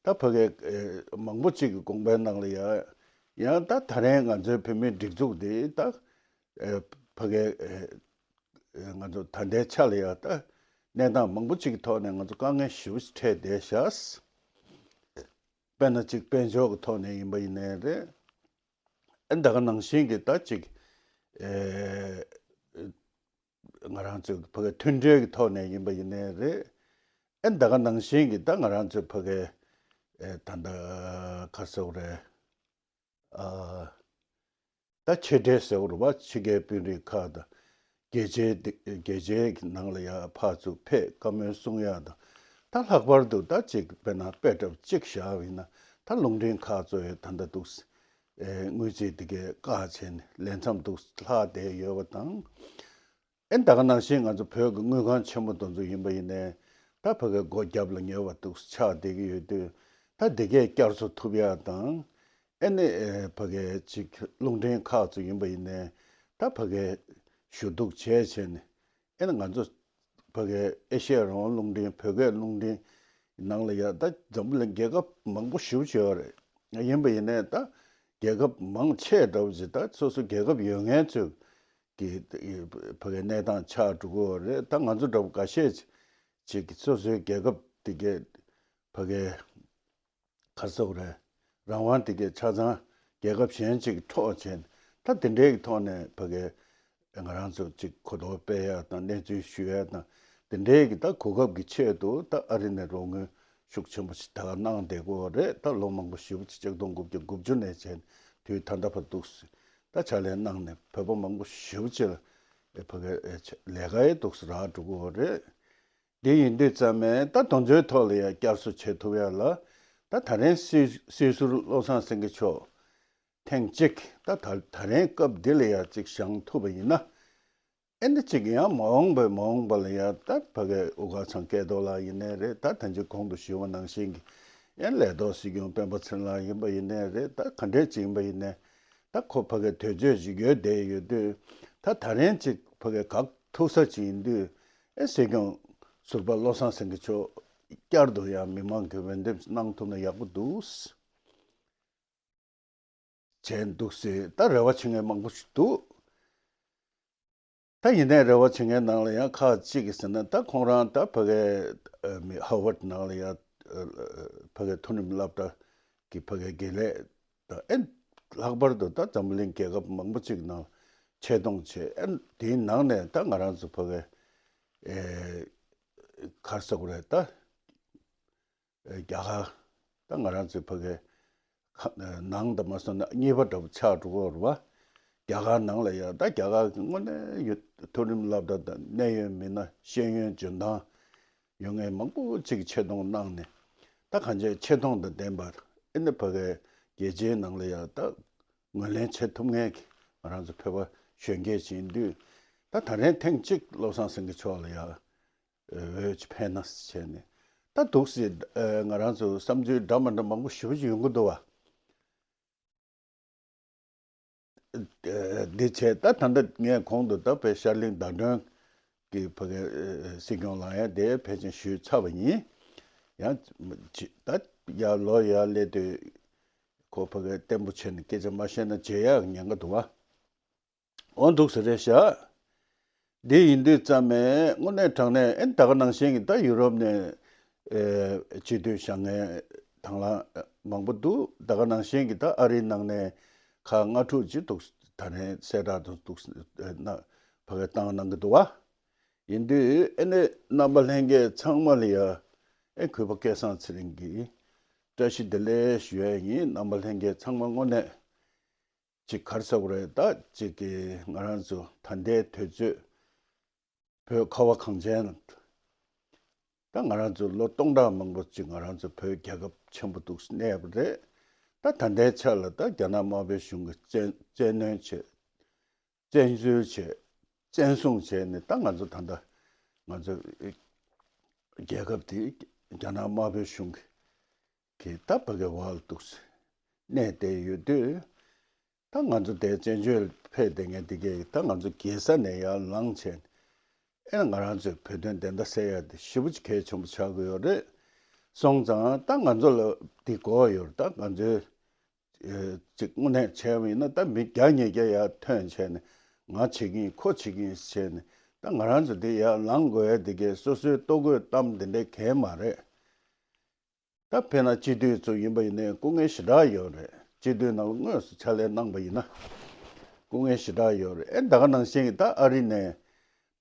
ད་ཕ་གའི་ཨེ་མང་པོ་ཅིག་གི་དགོངས་པའི་ནང་ལ་ཡང་ཡང་ད་ད་རེས་ང་ཚོའི་བོད་མིའི་སྒྲིག་འཛུགས་འདི་ད་ཨེ་ཕ་གའི་ཨེ་ཨེ་ང་ཚོ་ད་ལྟའི་ཆ་ལ་ཡང་ད་གནས་སྟངས་མང་པོ་ཅིག་གི་ཐོག་ནས་ང་ཚོ་དཀའ་ངལ་ཞེ་པོ་ཅིག་འཕྲད་བསྡད་ཤག་དཔེར་ན་ཅིག་དཔལ་འབྱོར་གྱི་ཐོག་ནས་ཡིན་པ་ཡིན་ནའི་རེད། ཨེ་ད་ག་ནང་བཞིན་གྱི་ད་ཅིག་ ཨེ་ང་རང་ཚོའི་ཕ་གི་མཐུན་སྒྲིལ་གྱི་ཐོག་ནས་ཡིན་པ་ཡིན་ནའི་རེད། ཨེ་ད་ག་ནང་བཞིན་གྱི་ད་ང་རང་ཚོའི་ཕ་གི་ཨེ་ད་ལྟ་ག་རེ་ཟེར་དགོས་རེད། ཨ་ད་ཆེ་གྲས་ཟེར་དགོས་རེད་པ། ཕྱི་རྒྱལ་དཔོན་རིགས་ཁག་དང་རྒྱལ་སྤྱིའི་འདི་རྒྱལ་སྤྱིའི་ནང་ལ་ཡ་ཕར་ཚུར་ཕེབས་བཀའ་མོལ་གསུང་ཡག་དང་། ད་ལྷག་པར་དུ་ད་ཅིག་དཔེར་ན་དཔེ་འདྲ་པོ་གཅིག་བཞག་པ་ཡིན་ན། ད་རླུང་འཕྲིན་ཁག་ཚོ་ཡི་ད་ལྟ་འདུག་སེ་ཨེ་དངུལ་རྩིས་དེ་གའི་བཀག་བྱས་ནས་ལས་མཚམས་འདུག་སེ་ལྷག་བསྡད་ཡོད་པ་དང་། ཨེ་ད་ག་ནང་བཞིན་ང་ཚོ་བོད་ཀྱི་དངུལ་ཁང་ཆེན་མོ་དེ་ཚོ་ཡིན་པ་ཡིན་ནའི། ད་ཕ་གི་སྒོ་རྒྱབ་ལ་ཉེ་བ་འདུག་སེ་ཆགས་བསྡད་ཀྱི་ཡོད་དུས། ད་དེ་གས་བསྐྱར་གསོ་ཐུབ་ཡག་དང་། ཨེ་ནི་ཨེ་ཕ་གི་ཅིག་རླུང་འཕྲིན་ཁག་ཚོ་ཡིན་པ་ཡིན་ནའི། ད་ཕ་གི་ཞུ་གཏུག་བྱས་བྱས་ནས། ཨེ་ནི་ང་ཚོ་ཕ་གི་ཨེ་ཤེ་ཡ་རང་དབང་རླུང་འཕྲིན། བོད་སྐད་རླུང་འཕྲིན་ནང་ལ་ཡ་ད་འཛམ་བུ་གླིང་རྒྱལ་ཁབ་མང་པོ་ཞེ་པོ་ཅིག་ཡོད་རེད། ཡིན་པ་ཡིན་ནའི་ད་རྒྱལ་ཁབ་མང་ཆེ་འདྲ་པོ་ཅིག་ད་སོ་སོ་རྒྱལ་ཁབ་ཡོད་མཁན་ཚོས་ཀྱི་ཕ་གི་གནས་སྟངས་ཆགས་འགྲོ་གི་ཡོད་རེད། ད་ང་ཚོ་འདྲ་པོ་འགའ་ཤས་ཅིག་གིས་སོ་སོའི་རྒྱལ་ཁབ་དེ་གའི་ཕ་གི་ག་རེ་ཟེར་དགོས་རེད། རང་དབང་དེ་གའི་ཆ་ཚང་རྒྱལ་ཁབ་གཞན་ཅིག་གི་འཕྲོག་བྱས་ནས། ད་དེ་འདྲའི་གི་ཐོག་ནས་ཕ་གི་ང་རང་ཚོ་ཅིག་གོ་རྟོགས་སྤེལ་ཡག་དང་གནས་ཚུལ་ཞུ་ཡག་དང་། དེ་འདྲའི་གི་ད་གོ་སྐབས་ཀྱི་ཆེད་དུ་ད་ཨ་རི་ནས་རོགས་དངུལ་ཤུགས་ཆེན་པོ་ཞིག་ད་ག་གནང་བསྡད་ཀྱི་ཡོད་རེད། ད་ལོ་མང་པོ་ཞེ་པོ་ཅིག་ཆིག་སྟོང་དགུ་བརྒྱ་དགུ་བཅུ་ནས་བྱས་ནས་དུས་ད་ལྟ་བར་འདུག་སེ་ད་ཕྱག་ལས་གནང་ནས་བོད་པ་མང་པོ་ཞེ་པོ་ཅིག་ལ་ཕ་གི་ལས་ཀ་ཡི་འདུག་སེ་རག་འགྲོ་གི་ཡོད་རེད། འདི་ཡིན་དུས་ཙམ་ནས་ད་དེ་ཚོའི་ཐོག་ལ་ཡང་བསྐྱར་གསོ་བྱེད་ཐུབ་ཡག་ལ། ད་ད་རིང་སྲིད་སྲིད་ཟུར་བློ་བཟང་སེང་གེ་མཆོག་ཐེངས་གཅིག་ད་ད་ད་རིང་སྐབས་འདི་ལ་ཡང་གཅིག་བཞེངས་ཐུབ་པ་ཡིན་ན། ཨེ་འདི་གཅིག་ཡང་མ་འོངས་པའི་མ་འོངས་པ་ལ་ཡང་ད་ཕ་གི་དབུ་དཀར་ཚང་སྐལ་རྡོར་ལགས་ཡིན་ནའི་རེད། ད་ད་ཅི་གོང་དུ་ཞུས་པ་ནང་བཞིན་གྱི་ཡང་ལས་ཐོག་སྲིད་སྐྱོང་སྤེན་པ་ཚེ་རིང་ལགས་ཡིན་པ་ཡིན་ནའི་རེད། ད་ག་འདྲས་ཅིག་ཡིན་པ་ཡིན་ནའི། ད་ཁོ་ཕ་གི་དུས་ཚོད་ཅིག་ཡོད་བསྡད་ཡོད་དུས། ད་ད་རིང་ཅིག་ཕ་གི་བཀག་ཐུབ་ས་ཅིག་ཡིན་དུས། ཨེ་སྲིད་སྐྱོང་ཟུར་པ་བློ་བཟང་སེང་གེ་མཆོག་བསྐྱར་དུ་ཡང་མི་མང་གི་འོས་འདེམས་གནང་ཐུབ་ན་ཡག་པོ་འདུག་བྱས་འདུག་སེ་ད་རེ་བ་བྱེད་མཁན་མང་པོ་ཞིག་འདུག་ད་ཡིན་ནའི་རེ་བ་བྱེད་མཁན་ནང་ལ་ཡང་ཁག་ཅིག་གིས་ཟེར་ན། ད་ཁོང་རང་ད་ཕ་གི་ཨ་མི་ཧར་ཝརཌ་ནང་ལ་ཡང་ཨ་ཕ་གི་མཐོ་རིམ་སློབ་གྲྭ་གི་ཕ་གི་དགེ་ལས་དང་། ཨེ་ལྷག་པར་དུ་ད་འཛམ་བུ་གླིང་རྒྱལ་ཁབ་མང་པོ་ཅིག་ནང་ཆེ་མཐོང་བྱས། ཨེ་དེའི་ནང་ནས་ད་ང་རང་ཚོ་ཕ་གི་ཨེ་ག་རེ་ཟེར་དགོས་རེད། ད་རྒྱ་གར། ད་ང་རང་ཚོའི་ཕ་གི་ཁ་ནང་དུ་མ་སོང་ན་གཉིས་པ་འདྲ་པོ་ཆགས་འགྲོ་གི་ཡོད་རེད་པ། རྒྱ་གར་ནང་ལ་ཡང་ད་རྒྱ་གར་གྱི་དངོས་གནས་ཡོད་མཐོ་རིམ་སློབ་གྲྭ་དང་གནད་ཡོད་མི་སྣ་ཤེས་ཡོན་འཇོན་ཐང་ཡོད་མཁན་མང་པོ་ཅིག་གིས་ཆེ་མཐོང་གནང་ནས། ད་གང་ཅི་ཆེ་མཐོང་དང་ལྡན་པ། ཨེ་ནི་ཕ་གི་རྒྱལ་སྤྱིའི་ནང་ལ་ཡང་ད་ངོས་ལེན་བྱེད་ཐུབ་མཁན་གྱི་ང་རང་ཚོ་བོད་པ་གཞོན་སྐྱེས་ཅིག་ཡིན་དུས། ད་ད་རིང་ཐེངས་གཅིག་བློ་བཟང་སེང་གེ་མཆོག་ལ་ཡང་འོས་ཅིག་ཕན་ན་བྱས་ནས། ད་འདུག་སེ་ཨ་ང་རང་ཚོ་བསམ་ཚུལ་འདྲ་མི་འདྲ་མང་པོ་ཞེ་པོ་ཅིག་ཡོང་གི་འདུག་བ། ཨ་འདི་བྱས། ད་ད་ལྟ་ངས་གོང་དུ་ད་བོད་ཤར་གླིང་བརྡ་སྤྲོད་ཀྱི་ཕ་གི་ཨ་སྲིད་སྐྱོང་ལངས་ཡ་དེ་ཕལ་ཆེར་ཞུས་ཚར་བ་ཡིན། ཡང་ཅི་ད་ཡར་ལོག་ཡར་སླེབས་དུས་ཁོ་ཕ་གི་བརྟན་པོ་བྱས་ནས་སྐད་ཆ་མ་བཤད་ན་བརྗེད་ཡག་ཉེན་ཁ་འདུག་བ། འོ་འདུག་སེ་རེད་ཤག་འདི་ཡིན་དུས་ཙམ་ནས་དངོས་གནས་དྲང་གནས་ཨེ་ད་ག་ནང་བཞིན་གྱི་ད་ཡུ་རོབ་ནས་ཨེ་སྤྱི་འཐུས་བཞེངས་མཁན་དང་བླངས་མང་པོ་འདུག་ད་ག་ནང་བཞིན་གྱི་ད་ཨ་རིའི་ནང་ནས་ཁག་ལྔ་དྲུག་ཅིག་འདུག་ད་ནས་གསལ་བསྒྲགས་དང་འདུག་ན་ཕ་གི་བཏང་གནང་གི་འདུག་བ། ཡིན་དུས་ཨེ་ནས་རྣམ་པ་ལྷན་རྒྱས་ཚང་མ་ལ་ཡ་ཨེ་གུས་པ་སྐལ་བཟང་ཚེ་རིང་གིས་བཀྲ་ཤིས་བདེ་ལེགས་ཞུ་ཡ་ཡིན། རྣམ་པ་ལྷན་རྒྱས་ཚང་མ་དངོས་གནས། ཅིག་ག་རེ་ཟེར་དགོས་རེད། ད་ཅིག་གི་ང་རང་ཚོ་ད་ལྟའི་དུས་ཚོད་བོད་ཁ་བ་གངས་ཅན། ད་ང་རང་ཚོ་ལོ་སྟོང་ཕྲག་མང་པོ་ཅིག་ང་རང་ཚོ་བོད་རྒྱལ་ཁབ་ཆེན་པོ་འདུག་གནས་པ་རེད། ད་ད་ལྟའི་ཆ་ལ་ད་རྒྱ་ནག་དམར་པོའི་གཞུང་གིས་བཙན་བཙན་གནོན་བྱས། བཙན་འཛུལ་བྱས། བཙན་བཟུང་བྱས་ནས། ད་ང་ཚོ་ད་ལྟ་ང་ཚོ་རྒྱལ་ཁབ་དེ་རྒྱ་ནག་དམར་པོའི་གཞུང་གིས་གི་ད་ཕ་གི་འོག་ལ་འདུག་སེ་གནས་བསྡད་ཡོད་དུས། ད་ང་ཚོ་དེ་བཙན་བྱོལ་ཕེབས་བསྡད་མཁན་དེ་གས་ད་ང་ཚོ་རྒྱལ་ས་ནས་ཡར་ལངས་བྱས། ཨེ་ང་རང་ཚོའི་བོད་དོན་བདེན་མཐའ་གསལ་ཡ་དེ་ཞེ་པོ་ཅིག་གལ་ཆེན་པོ་ཆགས་ཀྱི་ཡོད་རེད། སོང་ཙང་ད་ང་ཚོ་ལ་འདི་དགོས་ཡོད་རེད། ད་ང་ཚོའི་ཨེ་ཅིག་དངོས་གནས་བྱས་པ་ཡིན་ན། ད་མི་བརྒྱ་ཉིས་བརྒྱ་ཡར་ཐོན་བྱས་ནས་ང་བྱེད་ཀྱི་ཡིན། ཁོ་བྱེད་ཀྱི་ཡིན་བྱས་ནས། ད་ང་རང་ཚོ་འདི་ཡར་ལངས་དགོས་ཡ་དེ་གས་སོ་སོའི་ལྟོ་གོས་གཏམ་དེ་འདྲའི་གས་མ་རེད། ད་དཔེར་ན་སྤྱི་འཐུས་ཚོ་ཡིན་པ་ཡིན་ནའི་སྐུ་ངལ་ཞེ་དྲག་ཡོད་རེད། སྤྱི་འཐུས་ནང་ལ་དངོས་སུ་ཕྱག་ལས་གནང་པ་ཡིན་ན། སྐུ་ངལ་ཞེ་དྲག་ཡོད་རེད། ཨེ་ད་ག་ནང་བཞིན་གྱི་ད་ཨ་རི་ནས་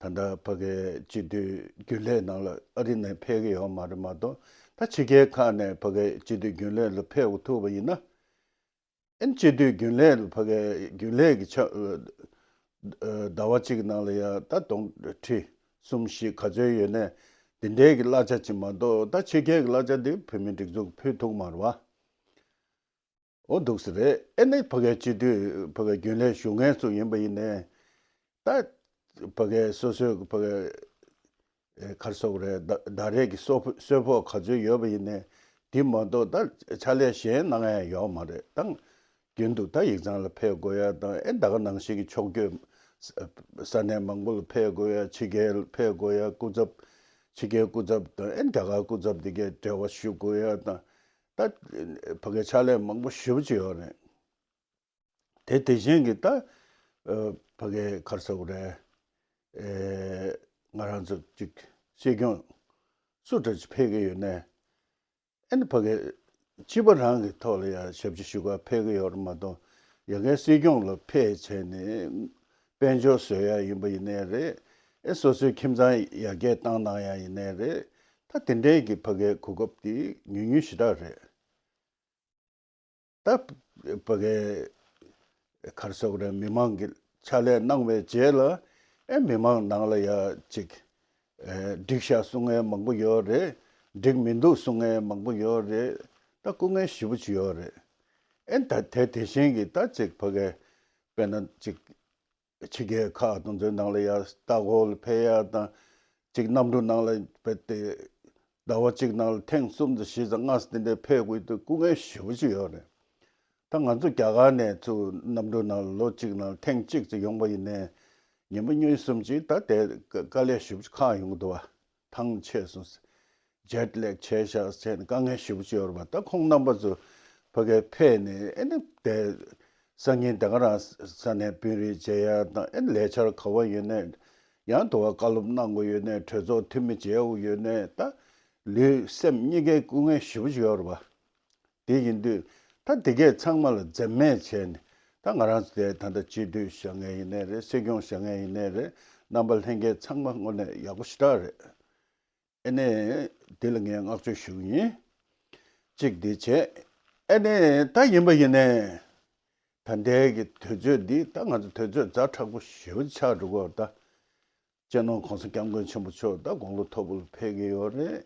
ད་ལྟ་ཕ་གའི་སྤྱི་འཐུས་རྒྱུན་ལས་ནང་ལ་ཨ་རི་ནས་ཕེབས་ཀྱི་ཡོད་མ་རེད་མ་གཏོགས། ད་ཕྱི་རྒྱལ་ཁག་ནས་ཕ་གའི་སྤྱི་འཐུས་རྒྱུན་ལས་ལ་ཕེབས་ཐུབ་པ་ཡིན་ན། ཨེ་སྤྱི་འཐུས་རྒྱུན་ལས་ལ་ཕ་གའི་རྒྱུན་ལས་ཀྱི་ཆ་ཟླ་བ་གཅིག་ནང་ལ་ཡ་ད་གདོང་ཁྲི་གསུམ་བཞི་ག་ཚོད་ཡོད་ནས་དེ་འདྲའི་གི་གླ་ཆ་ཅིག་མ་གཏོགས། ད་ཕྱི་རྒྱལ་གྱི་གླ་ཆ་དེ་བོད་མིའི་སྒྲིག་འཛུགས་ཕུལ་ཐུབ་མ་རེད་བ། འོ་འདུག་སེ་རེད། ཨེ་ནས་ཕ་གའི་སྤྱི་འཐུས་ཕ་གའི་རྒྱུན་ལས་ཞུ་མཁན་ཚོ་ཡིན་པ་ཡིན་ནའི། ད་ཕ་གའི་སོ་སོའི་ཕ་གའི་ཨེ་ག་རེ་ཟེར་དགོས་རེད། ཟླ་ཟླ་རེ་གི་གསོལ་ཕོགས་གསོལ་ཕོགས་ག་ཚོད་ཡོད་པ་ཡིན་ནའི་དེ་མ་གཏོགས་ད་ཕྱག་ལས་གཞན་གནང་ཡ་ཡོད་མ་རེད། ད་རྒྱུན་དུ་ད་ཡིག་ཚང་ལ་ཕེབས་དགོས་ཡ་དང་། ཨེ་ད་ག་ནང་བཞིན་གྱི་ཕྱོགས་བསྐྱོད་ས་ས་གནས་མང་པོ་ལ་ཕེབས་དགོས་ཡ། ཕྱི་རྒྱལ་ལ་ཕེབས་དགོས་ཡ། སྐུ་ཚབ་ཕྱི་རྒྱལ་སྐུ་ཚབ་དང་། ཨེ་རྒྱ་གར་སྐུ་ཚབ་དེ་གའི་འབྲེལ་བ་ཞུ་དགོས་ཡ་དང་། ད་ཕ་གའི་ཕྱག་ལས་མང་པོ་ཞེ་པོ་ཅིག་ཡོད་རེད། དེ་དེ་བཞིན་གྱི་ད་ཨ་ཕ་གའི་ག་རེ་ཟེར་དགོས་རེད། ཨེ་ང་རང་ཚོ་ཅིག་སྲིད་སྐྱོང་སུ་འདྲ་ཅིག་ཕེབས་ཀྱི་ཡོད་ནའི། ཨེ་ནི་ཕ་གའི་སྤྱི་པ་རང་གི་ཐོག་ལ་ཡ་ཞབས་ཕྱི་ཞུ་གར་ཕེབས་ཀྱི་ཡོད་རེད་མ་གཏོགས། ཡ་གའི་སྲིད་སྐྱོང་ལ་ཕེབས་བྱས་ནས་དཔལ་འབྱོར་བཟོ་ཡ་ཡིན་པ་ཡིན་ནའི་རེད། ཨེ་སོ་སོའི་ཁྱིམ་ཚང་ཡར་རྒྱས་བཏང་གནང་ཡ་ཡིན་ནའི་རེད། ད་དེ་འདྲའི་གི་ཕ་གའི་གོ་སྐབས་དེ་ཉུང་ཉུང་ཞེ་དྲག་རེད། ད་ཕ་གའི་ག་རེ་ཟེར་དགོས་རེད། མི་མང་གི་ཕྱག་ལས་གནང་བའི་རྗེས་ལ་ཨེ་མི་མང་ནང་ལ་ཡ་ཅིག་ཨེ་འགྲིག་ཤག་གསུང་མཁན་མང་པོ་ཡོད་རེད། འགྲིག་མི་འདུག་གསུང་མཁན་མང་པོ་ཡོད་རེད། ད་སྐུ་ངལ་ཞེ་པོ་ཅིག་ཡོད་རེད། ཨེ་ད་དེ་དེ་བཞིན་གྱི་ད་ཅིག་ཕ་གའི་དཔེར་ན་ཅིག་ཕྱི་རྒྱལ་ཁག་དེ་ཚོའི་ནང་ལ་ཡ་ལྟ་སྐོར་ལ་ཕེབས་ཡ་དང་། ཅིག་གནམ་གྲུ་ནང་ལ་བེད་དེ་ཟླ་བ་གཅིག་ནང་ལ་ཐེངས་གསུམ་དང་བཞི་དང་ལྔ་ཙམ་དེ་འདྲ་ཕེབས་དགོས་དུས་སྐུ་ངལ་ཞེ་པོ་ཅིག་ཡོད་རེད། ད་ང་ཚོ་རྒྱ་གར་ནས་ཚུར་གནམ་གྲུ་ནང་ལ་ལོ་གཅིག་ནང་ལ་ཐེངས་གཅིག་ཙམ་ཡོང་པ་ཡིན་ནའི་ཉིན་མོ་གཉིས་གསུམ་ཅིག་ད་དེ་དཀའ་ལས་ཞེ་པོ་ཅིག་ཁག་ཡོང་གི་འདུག་བ། ཐང་ཆད་སོང་། ཇེཊ་ལེག་བྱས་ཤག་ཟེར་ནས་དཀའ་ངལ་ཞེ་པོ་ཅིག་ཡོད་རེད་པ། ད་ཁོང་རྣམ་པ་ཚོ་ཕ་གིར་ཕེབས་ནས་ཨེ་ནི་དེ་སང་ཉིན་དེ་ག་རང་ས་གནས་དཔོན་རིགས་མཇལ་ཡ་དང་། ཨེ་ནི་ལས་འཆར་ག་བ་ཡོད་ནའི་ཡང་དུ་བ་བཀའ་སློབ་གནང་དགོས་ཡོད་ནའི་གྲོས་ཚོགས་འཐུས་མི་མཇལ་དགོས་ཡོད་ནའི་ད་ལུས་སེམས་གཉིས་ཀའི་སྐུ་ངལ་ཞེ་པོ་ཅིག་ཡོད་རེད་པ། དེ་ཡིན་དུས་ད་དེ་གས་ཚང་མ་ལ་འཛེམ་མེད་བྱས་ནས། ད་ང་རང་ཚོ་དེ་ད་ལྟ་སྤྱི་འཐུས་བཞེངས་མཁན་ཡིན་ནའི་རེད། སྲིད་སྐྱོང་བཞེངས་མཁན་ཡིན་ནའི་རེད། རྣམ་པ་ལྷན་རྒྱས་ཚང་མ་དངོས་གནས་ཡག་པོ་ཞེ་དྲག་རེད། ཨེ་ནས་འདི་ལ་ངས་བསྔགས་བརྗོད་ཞུ་གི་ཡིན། གཅིག་འདི་བྱས། ཨེ་ནས་ད་ཡིན་པ་ཡིན་ནའི་ད་ལྟའི་གི་དུས་ཚོད་འདི་ད་ང་ཚོ་དུས་ཚོད་ཛ་དྲག་པོ་ཞེ་པོ་ཆགས་འགྲོ་གི་ཡོད་རེད་ད། སྤྱི་ནོར་༸གོང་ས་༸སྐྱབས་མགོན་ཆེན་པོ་མཆོག་ད་དགུང་ལོ་མཐོ་པོ་ལ་ཕེབས་ཀྱི་ཡོད་རེད།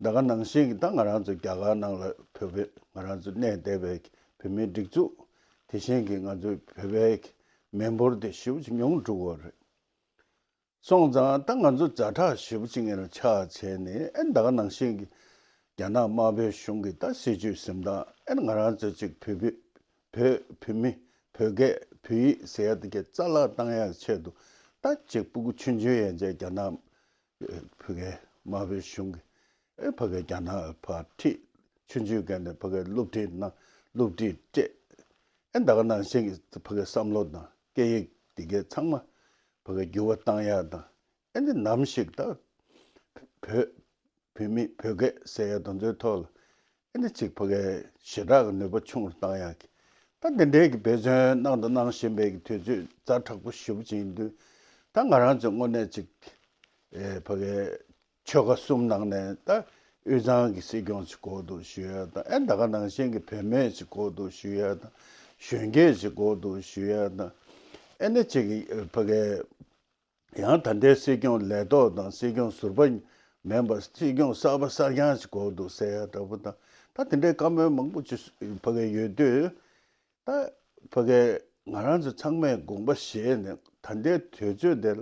ད་ག་ནང་བཞིན་གྱི་ད་ང་རང་ཚོ་རྒྱ་གར་ནང་ལ་བོད་པའི་ང་རང་ཚོ་གནས་བསྡད་པའི་བོད་མིའི་སྒྲིག་འཛུགས། དེ་བཞིན་གྱི་ང་ཚོའི་བོད་པའི་མི་འབོར་དེ་ཞེ་པོ་ཅིག་ཉུང་འགྲོ་གི་ཡོད་རེད། སོང་ཙང་ད་ང་ཚོ་ཛ་དྲག་ཞེ་པོ་ཅིག་ངེད་ལ་ཆགས་བྱས་ནས། ཨེ་ད་ག་ནང་བཞིན་གྱི་རྒྱ་ནག་དམར་པོའི་གཞུང་གི་ད་སྲིད་བྱུས་འཛིན་སྟངས། ཨེ་ང་རང་ཚོ་ཅིག་བོད་བོད་བོད་བོད་མི་བོད་སྐད་བོད་ཡིག་ཟེར་ཡ་དེ་གའི་རྩ་བརླག་བཏང་ཡ་ཆེད་དུ། ད་ཅིག་སྤུ་གུ་ཆུང་ཆུང་ཡན་ཆད་རྒྱ་ནག་བོད་སྐད་དམར་པོའི་གཞུང་གི་ཨེ་ཕ་གི་རྒྱ་ནག་ཕར་ཁྲིད། ཆུང་ཆུང་སྒང་ནས་ཕ་གི་སློབ་ཁྲིད་གནང་། སློབ་ཁྲིད་སྤྲད། ཨེ་ད་ག་ནང་བཞིན་གྱི་ཕ་གི་བསམ་བློ་དང་སྐད་ཡིག་དེ་གའི་ཚང་མ་ཕ་གི་འགྱུར་བ་བཏང་ཡ་དང་། ཨེ་འདི་ནམ་ཞིག་ད་བོད་བོད་མི་བོད་སྐད་ཟེར་ཡ་དེ་ཚོའི་ཐོག་ལ་ཨེ་འདི་ཅིག་ཕ་གི་ཞེ་དྲག་གི་ནུས་པ་ཆུང་རུ་བཏང་ཡ་གི། ད་འདི་འདྲའི་གི་འབད་བརྩོན་གནང་དང་གནང་བཞིན་པའི་གི་དུས་ཚོད་ཛ་དྲག་པོ་ཞེ་པོ་ཅིག་ཡིན་དུས། ད་ང་རང་ཚོ་དངོས་གནས་ཅིག་ཨེ་ཕ་གི་ཆོལ་ཁ་གསུམ་ནང་ནས་ད་དབུས་གཙང་གི་སྲིད་སྐྱོང་ཅིག་དགོས་འདུག་ཞུ་ཡ་དང་། ཨེ་ད་ག་ནང་བཞིན་གྱི་བུད་མེད་ཅིག་དགོས་འདུག་ཞུ་ཡ་དང་། གཞོན་སྐྱེས་ཅིག་དགོས་འདུག་ཞུ་ཡ་དང་། ཨེ་ནི་ཅིག་ཕ་གི་ཡང་ད་ལྟའི་སྲིད་སྐྱོང་ལས་ཐོག་དང་སྲིད་སྐྱོང་ཟུར་པ་མིན་པ་སྲིད་སྐྱོང་གསར་པ་གསར་རྐྱང་ཅིག་དགོས་འདུག་ཟེར་ཡ་འདྲ་པོ་དང་། ད་དེ་འདྲའི་བཀའ་མོལ་མང་པོ་ཅིག་ཕ་གི་ཡོད་དུས། ད་ཕ་གི་ང་རང་ཚོ་ཚང་མས་དགོངས་པ་བཞེས་ནས་ད་ལྟའི་དུས་ཚོད་འདི་ལ་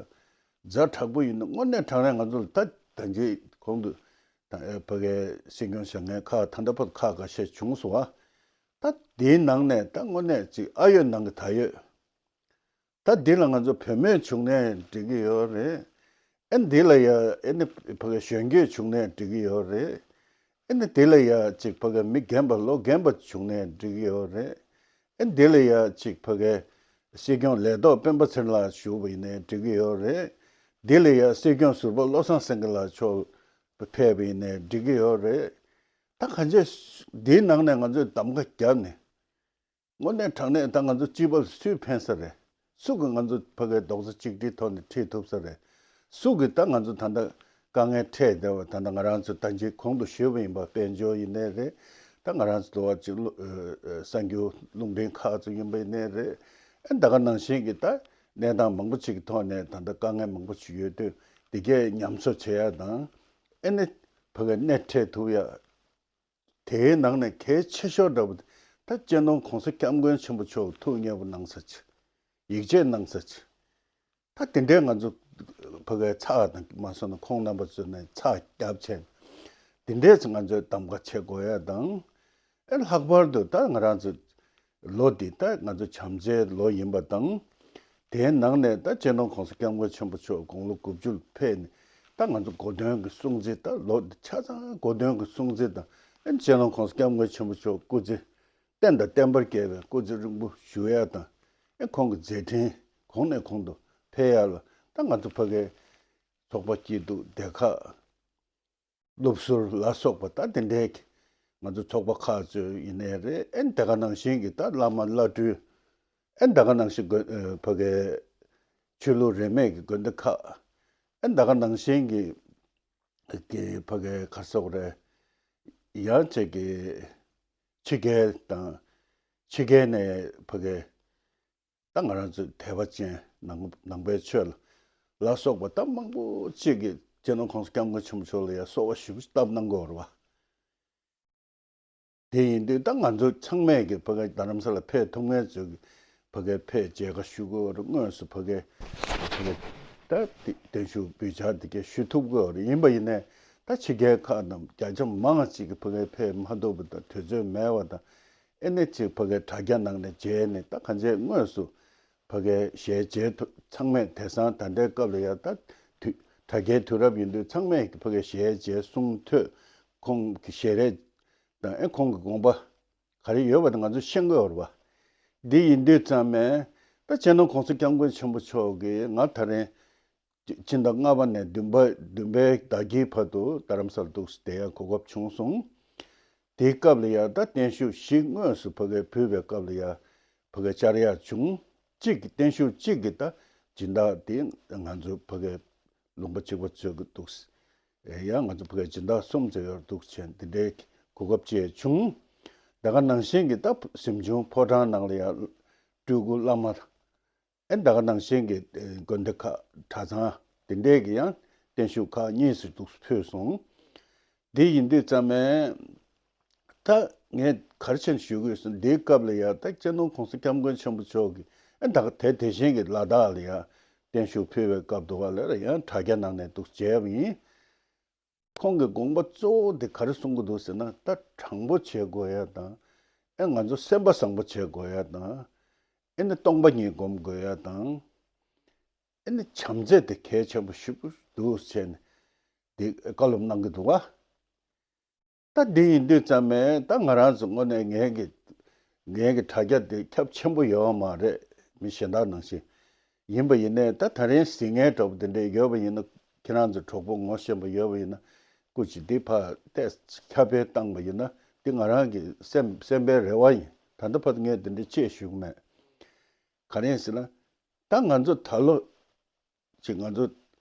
ཛ་དྲག་པོ་ཡིན་ན། དངོས་གནས་དྲང་གནས་ང་ཚོ་ལ་ད་ད་གིན་གོང་དུ་ད་ཕ་གི་སྲིད་སྐྱོང་བཞེངས་མཁན་ཁག་ད་ལྟ་བར་ཁག་ཁ་ཤས་བྱུང་སོང་བ། ད་དེའི་ནང་ནས་ད་དངོས་གནས་ཅིག་ཨ་ཡོད་ནང་གི་ད་ཡོད། ད་འདི་ལ་ང་ཚོ་བུད་མེད་བྱུང་ནའི་འགྲིག་གི་ཡོད་རེད། ཨེ་འདི་ལ་ཡ་ཨེ་ནི་ཕ་གི་གཞོན་སྐྱེས་བྱུང་ནའི་འགྲིག་གི་ཡོད་རེད། ཨེ་ནི་འདི་ལ་ཡ་ཅིག་ཕ་གི་མི་རྒན་པ་ལོ་རྒན་པ་བྱུང་ནའི་འགྲིག་གི་ཡོད་རེད། ཨེ་འདི་ལ་ཡ་ཅིག་ཕ་གི་སྲིད་སྐྱོང་ལས་ཐོག་སྤེན་པ་ཚེ་རིང་ལགས་བཞུགས་པ་ཡིན་ནའི་འགྲིག་གི་ཡོད་རེད། འདི་ལ་ཡ་སྲིད་སྐྱོང་ཟུར་པ་བློ་བཟང་སེང་གེ་ལགས་མཆོག་ཕེབས་པ་ཡིན་ནའི་འགྲིག་གི་ཡོད་རེད། ད་གང་ཅི་འདིའི་ནང་ནས་ང་ཚོས་གདམ་ག་བརྒྱབ་ནས། དངོས་གནས་དྲང་གནས་ད་ང་ཚོ་སྤྱི་པ་ལ་སུས་ཕན་ས་རེད། སུ་གིས་ང་ཚོ་ཕ་གིའི་རྡོག་རྩ་གཅིག་སྒྲིལ་ཐོག་ནས་ཁྲིད་ཐུབ་ས་རེད། སུ་གིས་ད་ང་ཚོ་ད་ལྟ་དཀའ་ངལ་འཕྲད་བསྡད་པ། ད་ལྟ་ང་རང་ཚོ་ད་ཅི་གོང་དུ་ཞུས་པ་ཡིན་པ། དཔལ་འབྱོར་ཡིན་ནའི་རེད། ད་ང་རང་ཚོ་འདུལ་བ་གཅིག་ལུ་ཨ་ཨ་གསར་འགྱུར་རླུང་འཕྲིན་ཁག་ཅིག་ཡིན་པ་ཡིན་ནའི་རེད། ཨ་ད་ག་ནང་བཞིན་གྱི་ད་གནས་སྟངས་མང་པོ་ཅིག་གི་ཐོག་ནས་ད་ལྟ་དཀའ་ངལ་མང་པོ་ཅིག་ཡོད་དུས། དེ་གའི་ཉམས་གསོ་བྱེད་ཡ་དང་། ཨ་ནི་ཕ་གིར་སྣེ་ཁྲིད་ཐུབ་ཡ། དེའི་ནང་ནས་གལ་ཆེ་ཤོས་འདྲ་པོ་དེ་ད་སྤྱི་ནོར་༸གོང་ས་༸སྐྱབས་མགོན་ཆེན་པོ་མཆོག་ཐུགས་མཉེས་པོ་གནང་ས་ཆེ། ཡིད་ཆེས་གནང་ས་ཆེ། ད་དེ་འདྲའི་ང་ཚོ་ཕ་གིའི་ཚགས་དང་མ་སོང་ན་ཁོང་རྣམ་པ་ཚོ་ནས་ཚགས་རྒྱབ་བྱས། དེ་འདྲའི་ང་ཚོས་གདམ་ག་བྱེད་དགོས་ཡ་དང་། ཨེ་ལྷག་པར་དུ་ད་ང་རང་ཚོ་ལོ་འདི་ད་ང་ཚོ་བྱམས་བརྩེའི་ལོ་ཡིན་པ་དང་། དེའི་ནང་ནས་ད་སྤྱི་ནོར་༸གོང་ས་༸སྐྱབས་མགོན་ཆེན་པོ་མཆོག་དགུང་ལོ་དགུ་བཅུ་ལ་ཕེབས་ནས། ད་ང་ཚོ་གོ་སྟོན་གྱི་སྲུང་བརྩི། ད་ལོ་འདི་ཆ་ཚང་གོ་སྟོན་གྱི་སྲུང་བརྩི་དང་། ཨེ་སྤྱི་ནོར་༸གོང་ས་༸སྐྱབས་མགོན་ཆེན་པོ་མཆོག་སྐུ་ཚེ་བརྟན་དང་བརྟན་པར་རྒྱས་པའི་སྐུ་ཚེ་རིང་པོ་བཞུགས་ཡ་དང་། ཨེ་ཁོང་གི་མཛད་འཕྲིན་གོང་ནས་གོང་དུ་འཕེལ་ཡ་ལ། ད་ང་ཚོ་ཕ་གིའི་ཚོགས་པ་སྐྱིད་སྡུག་སྡེ་ཁག་སློབ་ཟུར་ལ་སོགས་པ་ད་དེ་འདྲའི་གི་ང་ཚོ་ཚོགས་པ་ཁག་ཚོ་ཡིན་ནའི་རེད། ཨེ་ད་ག་ནང་བཞིན་གྱི་ད་བླ་མ་བླ་སྤྲུལ། ཨེ་ད་ག་ནང་བཞིན་དགོན་ཨེ་ཕ་གིའི་ཆོས་ལུགས་རིས་མེད་ཀྱི་དགོན་སྡེ་ཁག། ཨེ་ད་ག་ནང་བཞིན་གྱི་གི་ཕ་གིའི་ག་རེ་ཟེར་དགོས་རེད། ཡང་ཅིག་གི་ཕྱི་རྒྱལ་དང་། ཕྱི་རྒྱལ་ནས་ཕ་གིའི་ད་ང་རང་ཚོའི་དད་པ་ཅན་ནང་ནང་པའི་ཆོས་ལ་ལ་སོགས་པ་ད་མང་པོ་ཅིག་གིས་སྤྱི་ནོར་༸གོང་ས་༸སྐྱབས་མགོན་ཆེན་པོ་མཆོག་ལ་ཡང་གསོལ་བ་ཞེ་པོ་ཅིག་བཏབ་གནང་གི་ཡོད་རེད་བ། དེ་ཡིན་དུས་ད་ང་ཚོ་ཚང་མས་ཀྱི་ཕ་གིའི་རྡ་རམ་ས་ལ་ཕེབས་ཐུབ་མཁན་ཚོས་ཀྱི་ཕ་གིར་ཕེབས་མཇལ་ཁ་ཞུ་དགོས་རེད། དངོས་སུ་ཕ་གིའི་ཕ་གིའི་ད་དེ་བརྟན་བཞུགས་འབུལ་ཕྱག་དེ་གའི་ཞུ་ཐུབ་དགོས་རེད། ཡིན་པ་ཡིན་ནའི་ད་ཕྱི་རྒྱལ་ཁག་ནང་བརྒྱ་ཆ་མང་ཅིག་གིས་ཕ་གིར་ཕེབས་མ་ཐུབ་པ་དང་། དུས་ཚོད་མེད་པ་དང་། ཨེ་ནས་ཅིག་ཕ་གིའི་དྲ་རྒྱ་ནང་ནས་མཇལ་ནས། ད་གང་ཅི་དངོས་སུ་ཕ་གིའི་ཞལ་མཇལ་ཐུབ། ཚང་མས་དེང་སང་ད་ལྟའི་སྐབས་ལ་ཡང་ད་དུས་དྲ་རྒྱའི་དུས་རབས་ཡིན་དུས། ཚང་མས་ཕ་གིའི་ཞལ་མཇལ་གསུང་ཐོས། ཁོང་གི་ཞལ་རས་དང་། ཨེ་ཁོང་གི་དགོངས་པ་ག་རེ་ཡོད་པ་དེ་ང་ཚོས་ཤེས་དགོས་རེད་བ། འདི་ཡིན་དུས་ཙམ་མས་ད་སྤྱི་ནོར་༸གོང་ས་༸སྐྱབས་མགོན་ཆེན་པོ་མཆོག་གིས། ང་ད་རིང་སྤྱི་ཟླ་ལྔ་པ་ནས་བདུན་པ། བདུན་པའི་ཟླ་དཀྱིལ་བར་དུ་རྡ་རམ་ས་ལ་འདུག་སེ་བསྡད་ཡ་གོ་སྐབས་བྱུང་སོང་། དེའི་སྐབས་ལ་ཡ་ད་བརྟན་བཞུགས་བཞི་དངོས་སུ་ཕ་གིར་ཕུལ་བའི་སྐབས་ལ་ཡ་ཕ་གིར་བཅར་ཡ་བྱུང་། གཅིག་གི་བརྟན་བཞུགས་གཅིག་གི་ད་སྦྱིན་བདག་དེ་ང་ཚོ་ཕ་གིའི་ལུང་པ་གཅིག་པ་ཚོས་ཀྱི་འདུག་སེ། ཡང་ང་ཚོ་ཕ་གིའི་སྦྱིན་བདག་གསུམ་ཙམ་ཡོད་འདུག་བྱས། འདི་འདྲའི་གོ་སྐབས་བཅས་བྱུང་། ད་ག་ནང་བཞིན་གྱི་ད་གཟིམ་ཆུང་ཕོ་བྲང་ནང་ལ་ཡ་སྤྲུལ་སྐུ་བླ་མ། ཨེ་ད་ག་ནང་བཞིན་གྱི་ཨེ་དགོན་སྡེ་ཁག་གྲྭ་ཚང་དེ་འདྲས་ཀྱི་ཡང་བརྟན་བཞུགས་ཁག་གཉིས་སུ་འདུག་ཕུལ་སོང་། དེ་ཡིན་དུས་ཙམ་མས་ད་ངས་ག་རེ་བྱས་ནས་ཞུ་དགོས་སོང་། དེའི་སྐབས་ལ་ཡ་ད་སྤྱི་ནོར་༸གོང་ས་༸སྐྱབས་མགོན་ཆེན་པོ་མཆོག་གིས། ཨེ་ད་ག་དེ་དེ་བཞིན་གྱི་ལ་དྭགས་ལ་ཡ་བརྟན་བཞུགས་ཕུལ་བའི་སྐབས་དུ་བ་ལ་ཡང་དྲ་རྒྱ་ནང་ནས་འདུག་མཇལ་བ་ཡིན། ཁོང་གི་དགོངས་པ་གཙོ་བོ་དེ་ག་རེ་གསུང་གི་འདུག་ཟེར་ན། ད་དྲང་པོ་བྱེད་དགོས་ཡ་དང་། ཨེ་ང་ཚོ་སེམས་པ་བཟང་པོ་བྱེད་དགོས་ཡ་དང་། ཨེ་ནི་སྟོང་པ་ཉིད་སྒོམ་དགོས་ཡ་དང་། ཨེ་ནི་བྱམས་བརྩེ་དེ་གལ་ཆེན་པོ་ཞིག་འདུག་ཟེར་ནས་དེ་བཀའ་སློབ་གནང་གི་འདུག་བ། ད་འདི་ཡིན་དུས་ཙམ་མས་ད་ང་རང་ཚོ་དངོས་གནས་ངའི་གི་ངའི་གི་དྲ་རྒྱ་དེ་ཁྱབ་ཆེན་པོ་ཡོད་མ་རེད། མི་གཞན་དག་ནང་བཞིན། ཡིན་པ་ཡིན་ནའི་ད་ད་རིང་གཟིགས་མཁན་འདྲ་པོ་དེ་འདྲས་ཡོད་པ་ཡིན་ན། ཁྱེད་རང་ཚོ་གྲོགས་པོ་ངོ་ཤེས་པ་ཡོད་པ་ཡིན་ན། སྐུ་མཁྱེན། འདི་ཕར་ཏོག་ཙམ་ཁྱབ་སྤེལ་བཏང་པ་ཡིན་ན། འདི་ང་རང་གི་སེམས་སེམས་པའི་རེ་བ་ཡིན། ད་ལྟ་བར་དུ་ངས་དེ་འདྲས་ཅིག་ཞུ་གི་མེད། ག་རེ་ཡིན་ཟེར་ན། ད་ང་ཚོ་ད་ལོ་ཅིག་ང་ཚོ་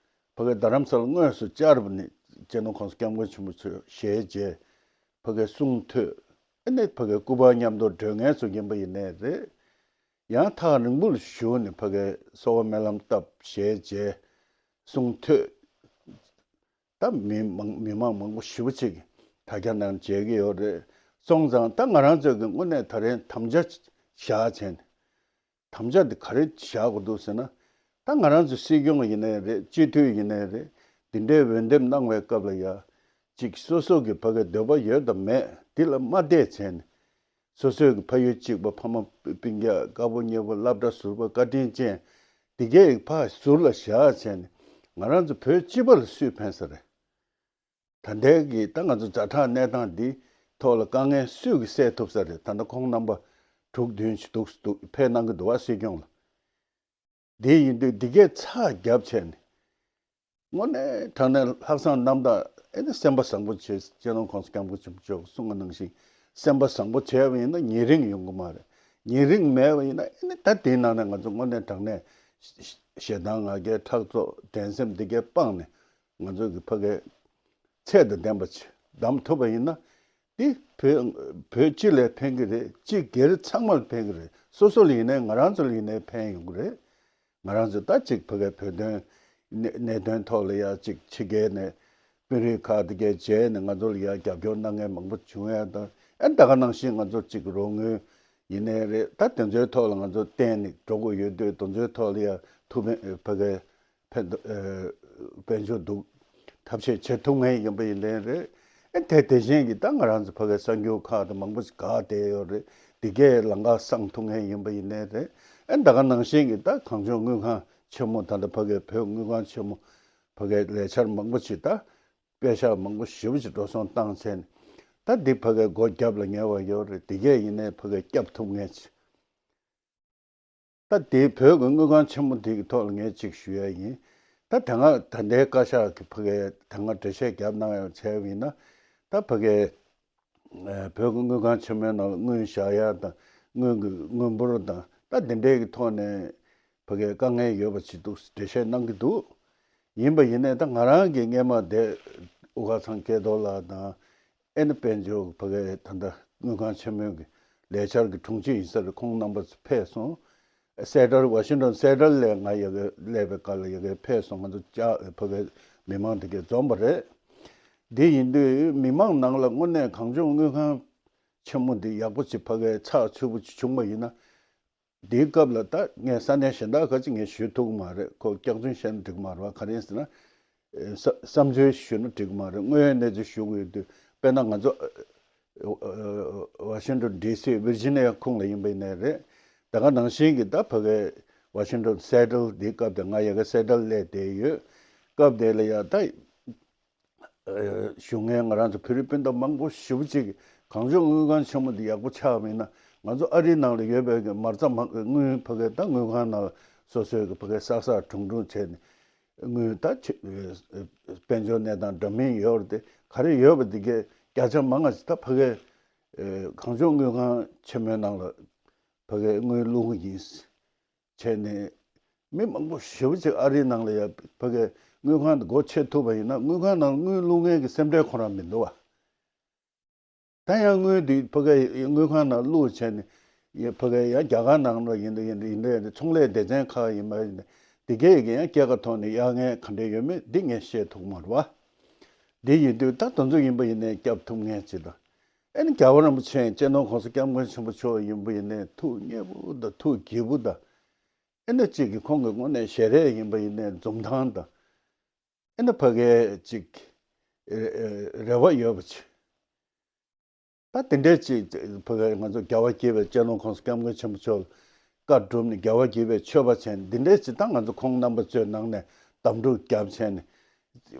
ཕ་གི་རྡ་རམ་ས་ལ་དངོས་སུ་བཅར་བ་ནི། སྤྱི་ནོར་༸གོང་ས་༸སྐྱབས་མགོན་ཆེན་པོ་མཆོག་ཞལ་མཇལ། ཕ་གི་གསུང་ཐོས། ཨ་ནི་ཕ་གི་སྐུ་པར་མཉམ་དུ་སྒྲོན་མཁན་ཚོ་ཡིན་པ་ཡིན་ནའི་རེད། ཡང་ཐག་རིང་པོ་ལ་བཞུགས་ནས་ཕ་གི་གསོལ་བ་སྨོན་ལམ་བཏབ། ཞལ་མཇལ། གསུང་ཐོས། ད་མི་མང་མི་མང་མང་པོ་ཞེ་པོ་ཅིག་དྲ་རྒྱ་ནང་མཇལ་གྱི་ཡོད་རེད། སོང་ཙང་ད་ང་རང་ཚོས་ཀྱི་དངོས་གནས་ད་རིང་དམ་བཅའ་བཞག་བྱས་ནས། དམ་བཅའ་འདི་ག་རེ་བཞག་དགོས་འདུག་ཟེར་ན། ད་ང་རང་ཚོ་སྲིད་སྐྱོང་ཡིན་ནའི་རེད། སྤྱི་འཐུས་ཡིན་ནའི་རེད། འདི་འདྲའི་འོས་འདེམས་གནང་བའི་སྐབས་ལ་ཡ། ཅིག་སོ་སོ་གི་ཕ་གི་འདོད་པ་ཡོད་དམ་མེད་འདི་ལ་མ་བལྟས་བྱས་ནས། སོ་སོའི་གི་ཕ་ཡུལ་གཅིག་པ། ཕ་མ་སྤུན་ཀྱག་དཀར་པོ་མཉེས་པོ། སློབ་གྲྭ་ཟུར་པ། བཀའ་དྲིན་ཅན། འདི་གའི་ཕར་ཟུར་ལ་བཞག་བྱས་ནས། ང་རང་ཚོ་བོད་སྤྱི་པ་ལ་སུས་ཕན་ས་རེད། ད་ལྟའི་གི་ད་ང་ཚོ་ཛ་དྲག་གནས་སྟངས་འདི་ཐོག་ལ་དཀའ་ངལ་སུས་གི་སེལ་ཐུབ་ས་རེད། ད་ལྟ་ཁོང་རྣམ་པ་དྲུག་བདུན་ཞིག་འདུག་འདུག་ཕེབས་གནང་གི་འདུག་བ། སྲིད་སྐྱོང་ལ། དེ་ཡིན་དུས་འདི་གའི་ཚགས་རྒྱབ་བྱས་ནས། དངོས་གནས་དྲང་གནས་ལྷག་བསམ་རྣམ་དག། ཨེ་ནི་སེམས་པ་བཟང་པོ་བྱས། སྤྱི་ནོར་༸གོང་ས་༸སྐྱབས་མགོན་ཆེན་པོ་མཆོག་གིས་གསུངས་པ་ནང་བཞིན་སེམས་པ་བཟང་པོ་བྱས་པ་ཡིན་ན་ཉེ་རིང་ཡོང་གི་མ་རེད། ཉེ་རིང་མེད་པ་ཡིན་ན། ཨེ་ནི་ད་དེའི་ནང་ནས་ང་ཚོ་དངོས་གནས་དྲང་གནས་ཞེ་སྡང་ང་རྒྱལ་ཕྲག་དོག་འགྲན་སེམས་འདི་གས་སྤངས་ནས། ང་ཚོ་གི་ཕ་གའི་ཚད་དང་ལྡན་པ་ཅིག་གདམ་ཐུབ་པ་ཡིན་ན། འདི་བོད་བོད་སྤྱི་ལ་ཕན་གི་རེད། སྤྱི་སྒེར་ཚང་མ་ལ་ཕན་གི་རེད། སོ་སོ་ལ་ཡིན་ནའི་ང་རང་ཚོ་ལ་ཡིན་ནའི་ཕན་ཡོང་གི་རེད། ང་རང་ཚོ་ད་ཅིག་ཕ་གའི་བོད་དོན་གནད་གནད་དོན་ཐོག་ལ་ཡ་ཅིག་ཕྱི་རྒྱལ་ནས་དཔོན་རིགས་ཁག་དེ་གས་མཇལ་ནས་ང་ཚོ་ལ་ཡ་རྒྱབ་སྐྱོར་གནང་མཁན་མང་པོ་བྱུང་ཡ་དང་། ཨ་ནི་ད་ག་ནང་བཞིན་ང་ཚོ་ཅིག་རོགས་དངུལ་ཡིན་ནའི་རེད། ད་དེ་ཚོའི་ཐོག་ལ་ང་ཚོ་བརྟེན་ནས་འགྲོ་དགོས་ཡོད་དུས། དེ་ཚོའི་ཐོག་ལ་ཡ་ཐུགས་ཕན་ཕ་གའི་ཕན་ཐོགས་ཨ་དཔལ་འབྱོར་འདུག་ཐབས་ཤེས་བྱེད་ཐུབ་མཁན་ཡིན་པ་ཡིན་ནའི་རེད། ཨེ་དེ་དེ་བཞིན་གྱི་ད་ང་རང་ཚོ་ཕ་གའི་གསར་འགྱུར་ཁག་དང་མང་པོ་ཞིག་བཀག་བསྡད་ཡོད་རེད། འདི་གས་ལམ་ཁ་སྲུང་ཐུབ་མཁན་ཡིན་པ་ཡིན་ནའི་རེད། ཨེ་ད་ག་ནང་བཞིན་གྱི་ད་གངས་ལྗོངས་དངུལ་ཁང་ཆེན་མོ། ད་ལྟ་ཕ་གའི་བོད་དངུལ་ཁང་ཆེན་མོ་ཕ་གའི་ལས་འཆར་མང་པོ་ཞིག་ད་པེ་ཤག་མང་པོ་ཞེ་པོ་ཅིག་འགྲོ་སོང་བཏང་བྱས་ནས། ད་འདི་ཕ་གའི་སྒོ་རྒྱབ་ལ་ཉེ་བ་ཡོད་རེད། འདི་གས་ཡིན་ནའི་ཕ་གའི་སྐྱོབ་ཐུབ་མཁན་ཅིག་ད་དེའི་བོད་ཀྱི་དངུལ་ཁང་ཆེན་མོ་དེ་གི་ཐོག་ལ་ངས་ཅིག་ཞུ་ཡ་ཡིན། ད་དེ་སྔ་ད་ལྟའི་བཀའ་ཤག་གི་ཕ་གའི་དེ་སྔ་འགྲེལ་བཤད་བརྒྱབ་གནང་ཡོད་བྱས་པ་ཡིན་ན། ད་ཕ་གའི་ཨ་བོད་ཀྱི་དངུལ་ཁང་ཆེན་མོའི་ནང་ལ་དངུལ་བཞག་ཡ་དང་། དངུལ་གྱི་དངུལ་འབོར་དང་། ད་དེ་འདྲའི་གི་ཐོག་ནས་ཕ་གའི་དཀའ་ངལ་ཡོད་པ་ཅིག་འདུག་འགྲེལ་བཤད་གནང་གི་འདུག་ཡིན་པ་ཡིན་ནའི་ད་ང་རང་གིས་སྔས་མ་དེ་དབུ་དཀར་ཚང་སྐལ་རྡོར་ལགས་དང་། ཨེ་ནི་དཔལ་འབྱོར་ཕ་གའི་ད་ལྟ་དངུལ་ཁང་ཆེན་མོའི་གི་ལས་འཆར་གི་དྲུང་ཆེ་ཡིན་ས་རེད། ཁོང་རྣམ་པ་ཚོ་ཕེབས་སོང་། སེ་ཊལ། ཝ་ཤིང་ཊོན་སེ་ཊལ་ལ་ང་ཡ་གི་སླེབས་པའི་སྐབས་ལ་ཡ་གི་ཕེབས་སོང་། ང་ཚོ་ཅག་ཕ་གའི་མི་མང་དེ་གས་འཛོམས་པ་རེད། འདི་ཡིན་དུས་མི་མང་ནང་ལ་དངོས་གནས་གངས་ལྗོངས་དངུལ་ཁང་ཆེན་མོ་འདི་ཡག་པོ་ཅིག་ཕ་གའི་ཚགས་ཚུད་པོ་ཅིག་བྱུང་པ་ཡིན་ན། འདིའི་སྐབས་ལ་ད་ངས་ས་གནས་གཞན་དག་ག་ཅིག་ངས་ཞུ་ཐུབ་ཀྱི་མ་རེད། ཁོ་སྐྱག་རྫུན་བཤད་ན་འགྲིག་གི་མ་རེད་བ། ག་རེ་ཡིན་ཟེར་ན། ཨེ་བསམ་བསམ་ཚུལ་ཞུ་ན་འགྲིག་གི་མ་རེད། དངོས་ཡོད་གནས་ཚུལ་ཞུ་དགོས་ཡོད་དུས། དཔེར་ན་ང་ཚོ་ཨ་ཨ་ཝ་ཤིང་ཊོན་ཌི་སི། ཝིར་ཇི་ནི་ཡ་ཁོངས་ལ་ཡིན་པ་ཡིན་ནའི་རེད། ད་ག་ནང་བཞིན་གྱི་ད་ཕ་གའི་ཝ་ཤིང་ཊོན་སེ་ཊལ་འདིའི་སྐབས་དེ་ང་ཡ་གི་སེ་ཊལ་སླེབས་བསྡད་ཡོད། སྐབས་དེ་ལ་ཡ་ད་ཨ་བཞུགས་མཁན་ང་རང་ཚོ་བོད་རིགས་སྤུན་ཟླ་མང་པོ་ཞེ་པོ་ཅིག་གངས་ལྗོངས་དངུལ་ཁང་ཆེན་མོ་འདི་ཡག་པོ་ཆགས་པ་ཡིན་ན། ང་ཚོ་ཨ་རིའི་ནང་ལ་ཡོད་པའི་གི་མ་རྩ་མང་དངུལ་ཕ་གའི་ད་དངུལ་ཁང་ནང་ལ་སོ་སོའི་གི་ཕ་གའི་བསགས་བསགས་དྲུང་དྲུང་བྱས་ནས། དངུལ་ད་ཆེ་དཔལ་འབྱོར་གནས་སྟངས་འདྲ་མིན་ཡོད་རེད་དེ། ག་རེ་ཡོད་པ་འདི་གའི་བརྒྱ་ཆ་མང་ང་ཞིག་ད་ཕ་གའི་ཨེ་གངས་ལྗོངས་དངུལ་ཁང་ཆེན་མོའི་ནང་ལ་ཕ་གའི་དངུལ་བླུག་གི་ཡིན་བྱས་ནས། མི་མང་པོ་ཞེ་པོ་ཅིག་ཨ་རིའི་ནང་ལ་ཡ་ཕ་གའི་དངུལ་ཁང་དུ་སྒོ་ཕྱེ་ཐུབ་པ་ཡིན་ན། དངུལ་ཁང་ནང་དངུལ་བླུག་མཁན་གྱི་སེམས་ཁྲལ་ཁོ་རང་མི་འདུག་བ། ད་ཡང་དངུལ་འདི་ཕ་གའི་དངུལ་ཁང་ནང་བླུགས་བྱས་ནས། ཡ་ཕ་གའི་ཡང་རྒྱ་གར་ནང་ལ་ཡིན་འདྲ་ཡིན་འདྲ་ཡིན་འདྲ་ཡིན་འདྲ། ཚོང་ལས་སྡེ་ཚན་ཁག་ཡིན་པ་ཡིན་འདྲ། འདི་གས་ཀྱི་ཡང་སྐྱེད་ཀ་ཐོག་ནས་གཡར་མཁན་ག་འདྲས་ཡོད་མེད་འདི་ངས་བཤད་ཐུབ་མ་རེད་བ། འདི་ཡིན་དུས་ད་དེ་ཚོ་ཡིན་པ་ཡིན་ནའི་སྐྱོབ་ཐུབ་མཁན་ཅིག་དང་། ཨེ་ནི་རྒྱལ་བ་རིན་པོ་ཆེ་སྤྱི་ནོར་༸གོང་ས་༸སྐྱབས་མགོན་ཆེན་པོ་མཆོག་ཡིན་པ་ཡིན་ནའི་ཐུགས་མཉེས་པོ་དང་ཐུགས་དགྱེས་པོ་དང་། ཨེ་ནི་གཅིག་གི་ཁོང་གི་དངོས་གནས་ཞལ་རས་ཡིན་པ་ཡིན་ནའི་འཛུམ་མདངས་དང་། ཨེ་ནི་ཕ་གའི་གཅིག་ཨེ་ཨེ་རེ་བ་ཡོད་པ་ཅིག་ད་དེ་འདྲའི་ཅིག་ཕ་གའི་ང་ཚོ་རྒྱལ་བ་དགྱེས་པའི་སྤྱི་ནོར་༸གོང་ས་༸སྐྱབས་མགོན་ཆེན་པོ་མཆོག་ལ་བཀའ་བསྒྲུབས་ནས་རྒྱལ་བ་དགྱེས་པའི་མཆོད་པ་བྱས་ནས། འདི་འདྲའི་ཅིག་ད་ང་ཚོ་ཁོང་རྣམ་པ་ཚོའི་ནང་ནས་དམ་ཕྲུག་བརྒྱབ་བྱས་ནས།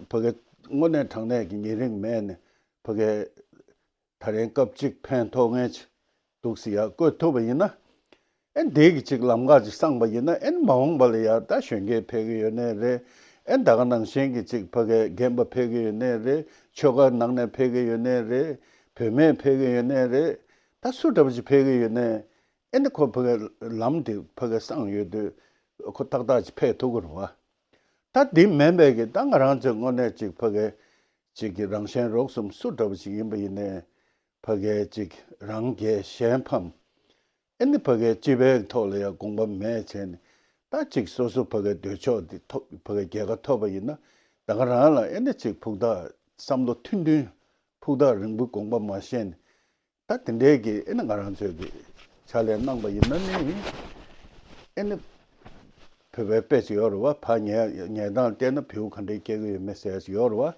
ཕ་གའི་དངོས་གནས་དྲང་གནས་ཀྱི་ཉེ་རིང་མེད་ནས་ཕ་གའི་ད་རིང་སྐབས་གཅིག་ཕན་ཐོགས་མཁན་ཅིག་འདུག་ཟེར་ཡ་བཀོད་ཐུབ་པ་ཡིན་ན། ཨེ་འདི་གི་ཅིག་ལམ་ཁ་ཅིག་བསྲངས་པ་ཡིན་ན། ཨེ་མ་འོངས་པ་ལ་ཡ་ད་གཞོན་སྐྱེས་ཕེབས་ཀྱི་ཡོད་ནའི་རེད། ཨེ་ད་ག་ནང་བཞིན་གྱི་ཅིག་ཕ་གའི་རྒན་པ་ཕེབས་ཀྱི་ཡོད་ནའི་རེད། ཆོལ་ཁ་ནང་ནས་ཕེབས་ཀྱི་ཡོད་ནའི་རེད། བུད་མེད་ཕེབས་ཀྱི་ཡོད་ནའི་རེད། ད་སུ་འདྲ་པོ་ཅིག་ཕེབས་ཀྱི་ཡོད་ནའི། ཨེ་ནི་ཁོ་ཕ་གའི་ལམ་དེ་ཕ་གའི་བསྲངས་ཡོད་དུས། ཁོ་ཏག་ཏག་ཅིག་ཕེབས་ཐུབ་ཀྱི་རེད་བ། ད་འདི་མིན་པའི་གི་ད་ང་རང་ཚོའི་དངོས་གནས་ཅིག་ཕ་གའི་ཅིག་གི་རང་གཞན་རོགས་གསུམ་སུ་འདྲ་པོ་ཅིག་ཡིན་པ་ཡིན་ནའི། ཕ་གའི་ཅིག་རང་རྒྱལ་གཞན་ཕམ། ཨེ་ནི་ཕ་གའི་སྤྱི་པའི་ཐོག་ལ་ཡང་དགོངས་པ་མེད་བྱས་ནས། ད་ཅིག་སོ་སོ་ཕ་གའི་འདོད་ཕྱོགས་འདི་ཐོབ། ཕ་གའི་རྒྱལ་ཁ་ཐོབ་པ་ཡིན་ན། ད་ག་རང་ལ་ཨེ་ནི་ཅིག་ཕུགས་ཐག་བསམ་བློ་མཐུན་མཐུན་ཕུགས་ཐག་རིང་པོའི་དགོངས་པ་མ་བཞེས་ནས། ད་དེ་འདྲའི་གི་ཨེ་ནི་ང་རང་ཚོས་གི་ཕྱག་ལས་གནང་པ་ཡིན་ན་ནི། ཨེ་ནི་བོད་པའི་དཔེ་ཅིག་ཡོད་རེད་བ། ཕ་ཉལ་ཉལ་སྟངས་བལྟས་ན་བེའུ་ག་འདྲའི་སྐྱེ་གི་ཡོད་མེད་ཟེར་ཡ་ཅིག་ཡོད་རེད་བ།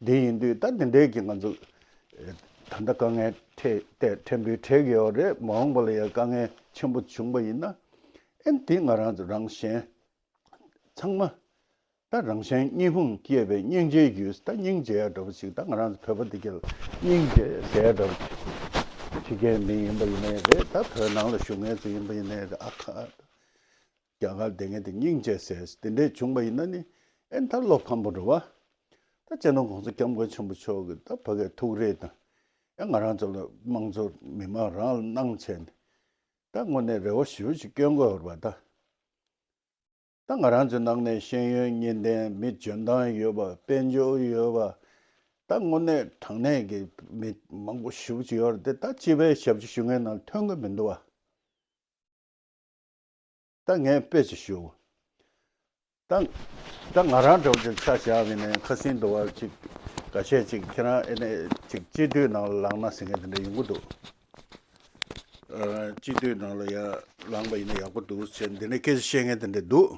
འདི་ཡིན་དུས་ད་དེ་འདྲའི་གི་ང་ཚོ་ད་ལྟ་དཀའ་ངལ་འཕྲད་དེ་ཕྲན་བུ་འཕྲད་གི་ཡོད་རེད། མ་འོངས་པ་ལ་ཡང་དཀའ་ངལ་ཆེན་པོ་བྱུང་པ་ཡིན་ན། ཨེ་ནི་འདི་ང་རང་ཚོ་རང་གཞན་ཚང་མ། ད་རང་གཞན་གཉིས་ཕུང་བསྐྱེད་པའི་སྙིང་རྗེའི་རྒྱུ། ད་སྙིང་རྗེ་ཡ་འདྲ་པོ་ཞིག་ད་ང་རང་ཚོ་བོད་པ་འདི་ག་ལ་སྙིང་རྗེ་ཟེར་ཡ་འདྲ་པོ་ཞིག་ཕྱི་རྒྱལ་མི་ཡིན་པ་ཡིན་ནའི་རེད། ད་བོད་ནང་ལ་བཞུགས་མཁན་ཚོ་ཡིན་པ་ཡིན་ནའི་རེད། ཨ་ཁ། རྒྱ་གར་བསྡད་མཁན་དེ་སྙིང་རྗེ་ཟེར་དེ་འདྲས་བྱུང་པ་ཡིན་ན་ནི། ཨེ་ད་བློ་ཕམ་པོ་འགྲོ་བ། ད་སྤྱི་ནོར་༸གོང་ས་༸སྐྱབས་མགོན་ཆེན་པོ་མཆོག་གི་ད་ཕ་གའི་ཐུགས་རེ་དང་། ཨེ་ང་རང་ཚོ་ལ་དམངས་གཙོ་མི་མང་རང་ལ་གནང་བྱས་ནས། ད་དངོས་གནས་རེ་བ་ཞེ་པོ་ཅིག་བསྐྱོན་དགོས་ཡོད་རེད་པ་ད། ད་ང་རང་ཚོའི་ནང་ནས་ཤེས་ཡོན་གཉིས་ལྡན་མི་འཇོན་ཐང་ཡོད་པ་དཔལ་འབྱོར་ཡོད་པ། ད་དངོས་གནས་དྲང་གནས་ཀྱི་མི་མང་པོ་ཞེ་པོ་ཅིག་ཡོད་རེད་དེ། ད་སྤྱི་པའི་ཞབས་ཕྱི་ཞུ་མཁན་ནང་ཐོན་གི་མི་འདུག་བ། ད་ངས་དཔེ་ཅིག་ཞུ། ད་ད་ང་རང་འདྲ་བོ་ཅིག་ཆ་བཞག་པ་ཡིན་ན་ཁ་སང་དུ་བ་ཅིག་འགའ་ཤས་ཅིག་ཁྱེད་རང་ཨེ་ནས་ཅིག་སྤྱི་འཐུས་ནང་ལ་ལངས་ན་ཟེར་མཁན་དེ་འདྲ་ཡོང་གི་འདུག་ཨ། སྤྱི་འཐུས་ནང་ལ་ཡར་ལངས་པ་ཡིན་ན་ཡག་པོ་འདུག་ཟེར་འདི་ནས་སྐད་ཆ་བཤད་མཁན་དེ་འདྲ་འདུག་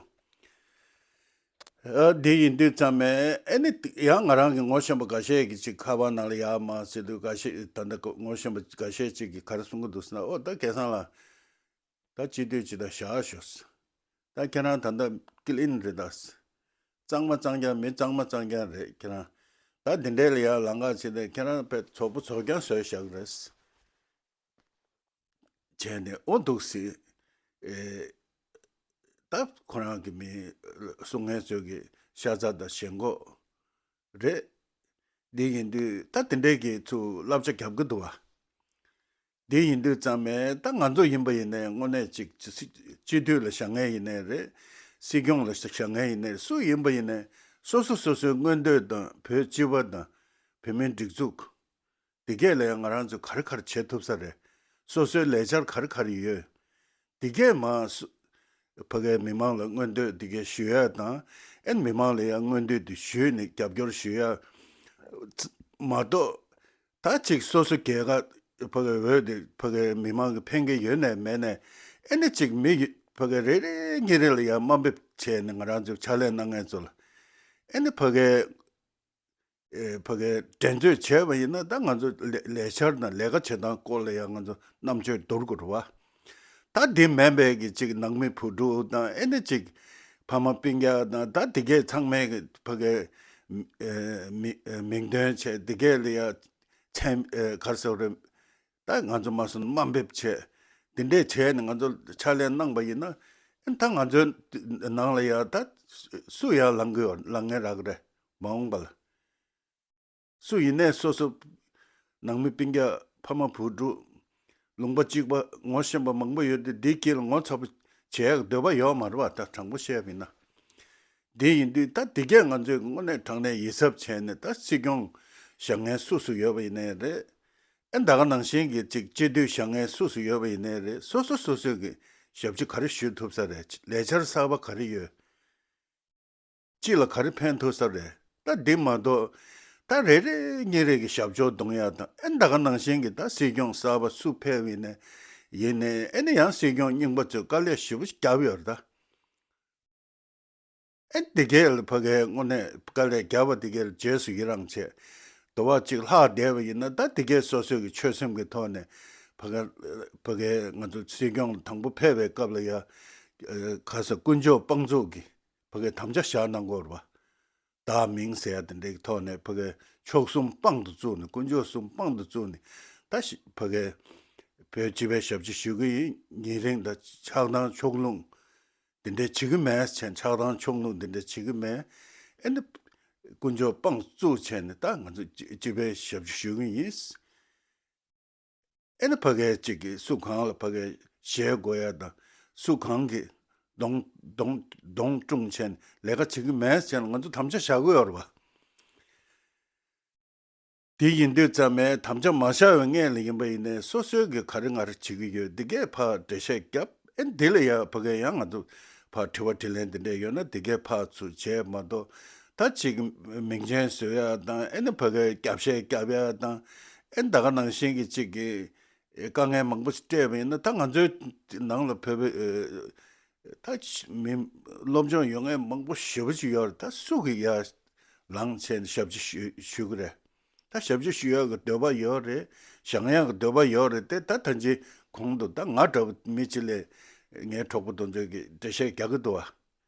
ཨ། འདི་ཡིན་དུས་ཙམ་ནས་ཨེ་ནི་ཡང་ང་རང་གི་ངོ་ཤེས་པ་འགའ་ཤས་ཀྱིས་ཅིག་ཁ་པར་ནང་ལ་ཡར་མར་ཟེར་དུས། འགའ་ཤས་ད་ལྟ་ངོ་ཤེས་པ་འགའ་ཤས་ཅིག་གིས་ག་རེ་གསུང་གི་འདུག་ཟེར་ན། ཨོ་ད་སྐལ་བཟང་ལགས། ད་སྤྱི་འཐུས་ཅིག་ད་བཞག་ཤོག་ད་ཁྱེད་རང་ད་ལྟ་ཀི་ལིན་རེད་ད། གཙང་མ་གཙང་རྐྱང་མི་གཙང་མ་གཙང་རྐྱང་རེད། ཁྱེད་རང་ད་འདི་འདྲས་ལ་ཡར་ལངས་ག་བྱེད་དེ། ཁྱེད་རང་དཔེ་བཙོག་པོ་བཙོག་རྐྱང་བཟོས་བཞག་རེད་བྱས་ནས། ཨོ་འདུག་སེ། ཨེ། ད་ཁོ་རང་གི་མི་གསུང་མཁན་ཚོས་ཀྱི་ཤ་ཚ་དང་ཞེན་ཁོག་རེད། འདི་ཡིན་དུས་ད་དེ་འདྲས་ཀྱི་ཚུར་བསླབ་བྱ་རྒྱབ་གི་འདུག་བ། འདི་ཡིན་དུས་ཙམ་ནས་ད་ང་ཚོ་ཡིན་པ་ཡིན་ནའི་དངོས་གནས་ཅིག་སྤྱི་སྤྱི་འཐུས་ལ་བཞེངས་མཁན་ཡིན་ནའི་རེད། སྲིད་སྐྱོང་ལ་བཞེངས་མཁན་ཡིན་ནའི་རེད། སུ་ཡིན་པ་ཡིན་ནའི་སོ་སོ་སོ་སོའི་མངོན་འདོད་དང་བོད་སྤྱི་པ་དང་བོད་མིའི་སྒྲིག་འཛུགས་འདི་གས་ལ་ཡང་ང་རང་ཚོས་ག་རེ་ག་རེ་བྱེད་ཐུབ་ས་རེད། སོ་སོའི་ལས་འཆར་ག་རེ་ག་རེ་ཡོད། འདི་གས་མ་སུ་ཕ་གའི་མི་མང་ལ་མངོན་འདོད་འདི་གས་ཞུ་ཡ་དང་། ཨེ་ནི་མི་མང་ལ་ཡང་མངོན་འདོད་འདི་ཞུས་ནས་རྒྱབ་སྐྱོར་ཞུ་ཡ་མ་གཏོགས། ད་ཅིག་སོ་སོ་སྒེར་ག་ཕ་གའི་འོས་དེ་ཕ་གའི་མི་མང་གི་ཕན་གྱི་ཡོད་ནའི་མེད་ནའི། ཨེ་ནི་ཅིག་མི་ཕ་གའི་རེ་རེ་གཉིས་རེ་ལ་ཡང་དམའ་འབེབས་བྱས་ནས་ང་རང་ཚོས་ཕྱག་ལས་གནང་མཁན་ཚོ་ལ་ཨེ་ནི་ཕ་གའི་ཨེ། ཕ་གའི་འགྲན་རྩོད་བྱས་པ་ཡིན་ན། ད་ང་ཚོ་ལས་ལས་འཆར་དང་ལས་ཀ་བྱེད་སྟངས་སྐོར་ལ་ཡང་ང་ཚོ་རྣམ་དཔྱོད་འདོར་དགོས་རེད་བ། ད་འདི་མིན་པའི་གི་ཅིག་ནང་མི་བུ་ཕྲུག་དང་། ཨེ་ནི་ཅིག་ཕ་མ་སྤུན་ཀྱག་དང་། ད་འདི་གས་ཚང་མས་གི་ཕ་གའི་ཨེ། མི་ཨེ། མིང་འདོན་བྱས། འདི་གས་ལ་ཡ་མཚན་ཨེ། ག་རེ་ཟེར་དགོས་རེད། ད་ང་ཚོ་མ་སོང་དམའ་འབེབས་བྱས། འདི་འདྲས་བྱས་ནས་ང་ཚོ་ཕྱག་ལས་གནང་པ་ཡིན་ན། ཨེ། ད་ང་ཚོའི་ནང་ལ་ཡ་ད་སུ་ཡར་ལངས་གི་ཡོད། ལངས་མཁན་རག་གི་རེད། མ་འོངས་པ་ལ་སུ་ཡིན་ནའི་སོ་སོ་ནང་མི་སྤུན་ཀྱག་ཕ་མ་བུ་ཕྲུག་ལུང་པ་གཅིག་པ་ངོ་ཤེས་པ་མང་པོ་ཡོད་དུས། འདིའི་དཀྱིལ་ལ་ངོ་ཚ་པོ་བྱེད་ཡག་འདོད་པ་ཡོད་མ་རེད་བ། ད་དྲང་པོ་བཤད་པ་ཡིན་ན། འདི་ཡིན་དུས་ད་འདི་གས་ང་ཚོས་དངོས་གནས་དྲང་གནས་ཡིད་གཟབ་བྱས་ནས། ད་སྲིད་སྐྱོང་བཞེངས་མཁན་སུ་སུ་ཡོད་པ་ཡིན་ནའི་རེད། ཨེ། ད་ག་ནང་བཞིན་གྱི་ཅིག་སྤྱི་འཐུས་བཞེངས་མཁན་སུ་སུ་ཡོད་པ་ཡིན་ནའི་རེད། སོ་སོ་སོ་སོས་ཀྱི་ཞབས་ཕྱི་ག་རེ་ཞུ་ཐུབ་ས་རེད། ལས་འཆར་གསར་པ་ག་རེ་ཡོད། སྤྱི་ལ་ག་རེ་ཕན་ཐོགས་ས་རེད། ད་འདི་མ་གཏོགས་ད་རེ་རེ་གཉིས་རེ་གི་ཞབས་ཕྱོགས་རྡུང་ཡ་དང་། ཨེ། ད་ག་ནང་བཞིན་གྱི་ད་སྲིད་སྐྱོང་གསར་པ་སུ་ཕེབས་ཡིན་ནའི་ཡིན་ནའི། ཨེ་ནི་ཡང་སྲིད་སྐྱོང་རྙིང་པ་ཚོས་དཀའ་ལས་ཞེ་པོ་ཞིག་བརྒྱབ་ཡོད་རེད་ད། ཨེ། འདི་གས་ལ་ཕ་གའི་དངོས་གནས་དཀའ་ལས་བརྒྱབ་པ་འདི་གས་ལ་རྗེས་སུ་ཡི་རང་བྱས། དུ་བ་གཅིག་ལྷག་བསྡད་པ་ཡིན་ན། ད་འདི་གས་སོ་སོའི་གི་ཆོད་སེམས་ཀྱི་ཐོག་ནས་ཕ་ག་ཕ་གའི་ང་ཚོ་སྲིད་སྐྱོང་ལ་དང་པོ་ཕེབས་པའི་སྐབས་ལ་ཡ། ཨེ། ག་ས་ཀུན་སྤྱོད་དཔང་བཙུགས་ཀྱི་ཕ་གའི་དམ་བཅའ་བཞག་གནང་དགོས་རེད་བ། བདག་མིང་ཟེར་ཡ་དེ་འདྲའི་ཐོག་ནས་ཕ་གའི་ཕྱོགས་གསུམ་དཔང་དུ་བཙུགས་ནས། དཀོན་མཆོག་གསུམ་དཔང་དུ་བཙུགས་ནས། ད་ཤི་ཕ་གའི་བོད་སྤྱི་པའི་ཞབས་ཕྱི་ཞུ་གི་ཡིན། ཉེ་རིང་ད་ཆགས་སྡང་ཕྱོགས་ལྷུང་དེ་འདྲའི་བྱེད་ཀྱི་མེད་བྱས། ཆགས་སྡང་ཕྱོགས་ལྷུང་དེ་འདྲའི་བྱེད་ཀྱི་མེད། ཨེ་ནི་དཀོན་མཆོག་དཔང་བཙུགས་བྱས་ནས་ད་ང་ཚོ་སྤྱི་སྤྱི་པའི་ཞབས་ཕྱི་ཞུ་གི་ཡིན། ཨེ་ནི་ཕ་གའི་གཅིག་གིས་སུ་གང་ལ་ཕ་གའི་ཞེད་དགོས་ཡ་དང་། སུ་གང་གིས་གདོང་གདོང་གདོང་བཀྲུམ་བྱས་ནས་ལས་ཀ་བྱེད་ཀྱི་མེད་ཟེར་ནས་ང་ཚོ་དམ་བཅའ་བཞག་གི་ཡོད་རེད་བ། དེ་ཡིན་དུས་ཙམ་ནས་དམ་བཅའ་མ་བཞག་པའི་སྔོན་ལ་ཡིན་པ་ཡིན་ནའི་སོ་སོའི་གི་ག་རེ་ང་རེ་བྱེད་ཀྱི་ཡོད་འདི་གས་ཕར་འགྲེལ་བཤད་བརྒྱབ། ཨེ། འདི་ལ་ཡ་ཕ་གའི་ཡང་ང་ཚོ་ཕར་དྲི་བ་དྲིས་ལན་འདི་འདྲས་ཡོད་ན་འདི་གས་ཕར་ཚུར་བྱས་མ་གཏོགས། ད་ཅིག་མིང་ཅན་བཟོ་ཡ་དང་། ཨེ་ནི་ཕ་གའི་རྒྱབ་བཤད་རྒྱབ་ཡ་དང་། ཨེ་ནི་ད་ག་ནང་བཞིན་གྱི་ཅིག་གི་དཀའ་ངལ་མང་པོ་ཞིག་སྤྲད་པ་ཡིན་ན། ད་ང་ཚོའི་ནང་ལ་བོད་པའི་ཨེ། ད་མི་སློབ་སྦྱོང་ཡོད་མཁན་མང་པོ་ཞེ་པོ་ཅིག་ཡོད་རེད། ད་སུ་གིས་ཡར་ལངས་བྱས་ནས་ཞབས་ཕྱི་ཞུ་ཞུ་གི་རེད། ད་ཞབས་ཕྱི་ཞུ་ཡག་གི་འདོད་པ་ཡོད་རེད། བཞེངས་ཡག་གི་འདོད་པ་ཡོད་རེད་དེ། ད་ད་ཅི་གོང་དུ་ད་ང་འདྲ་བོ་མི་གཅིག་ལས་ངའི་གྲོགས་པོ་དེ་ཚོས་ཀྱི་འགྲེལ་བཤད་རྒྱག་གི་འདུག་བ།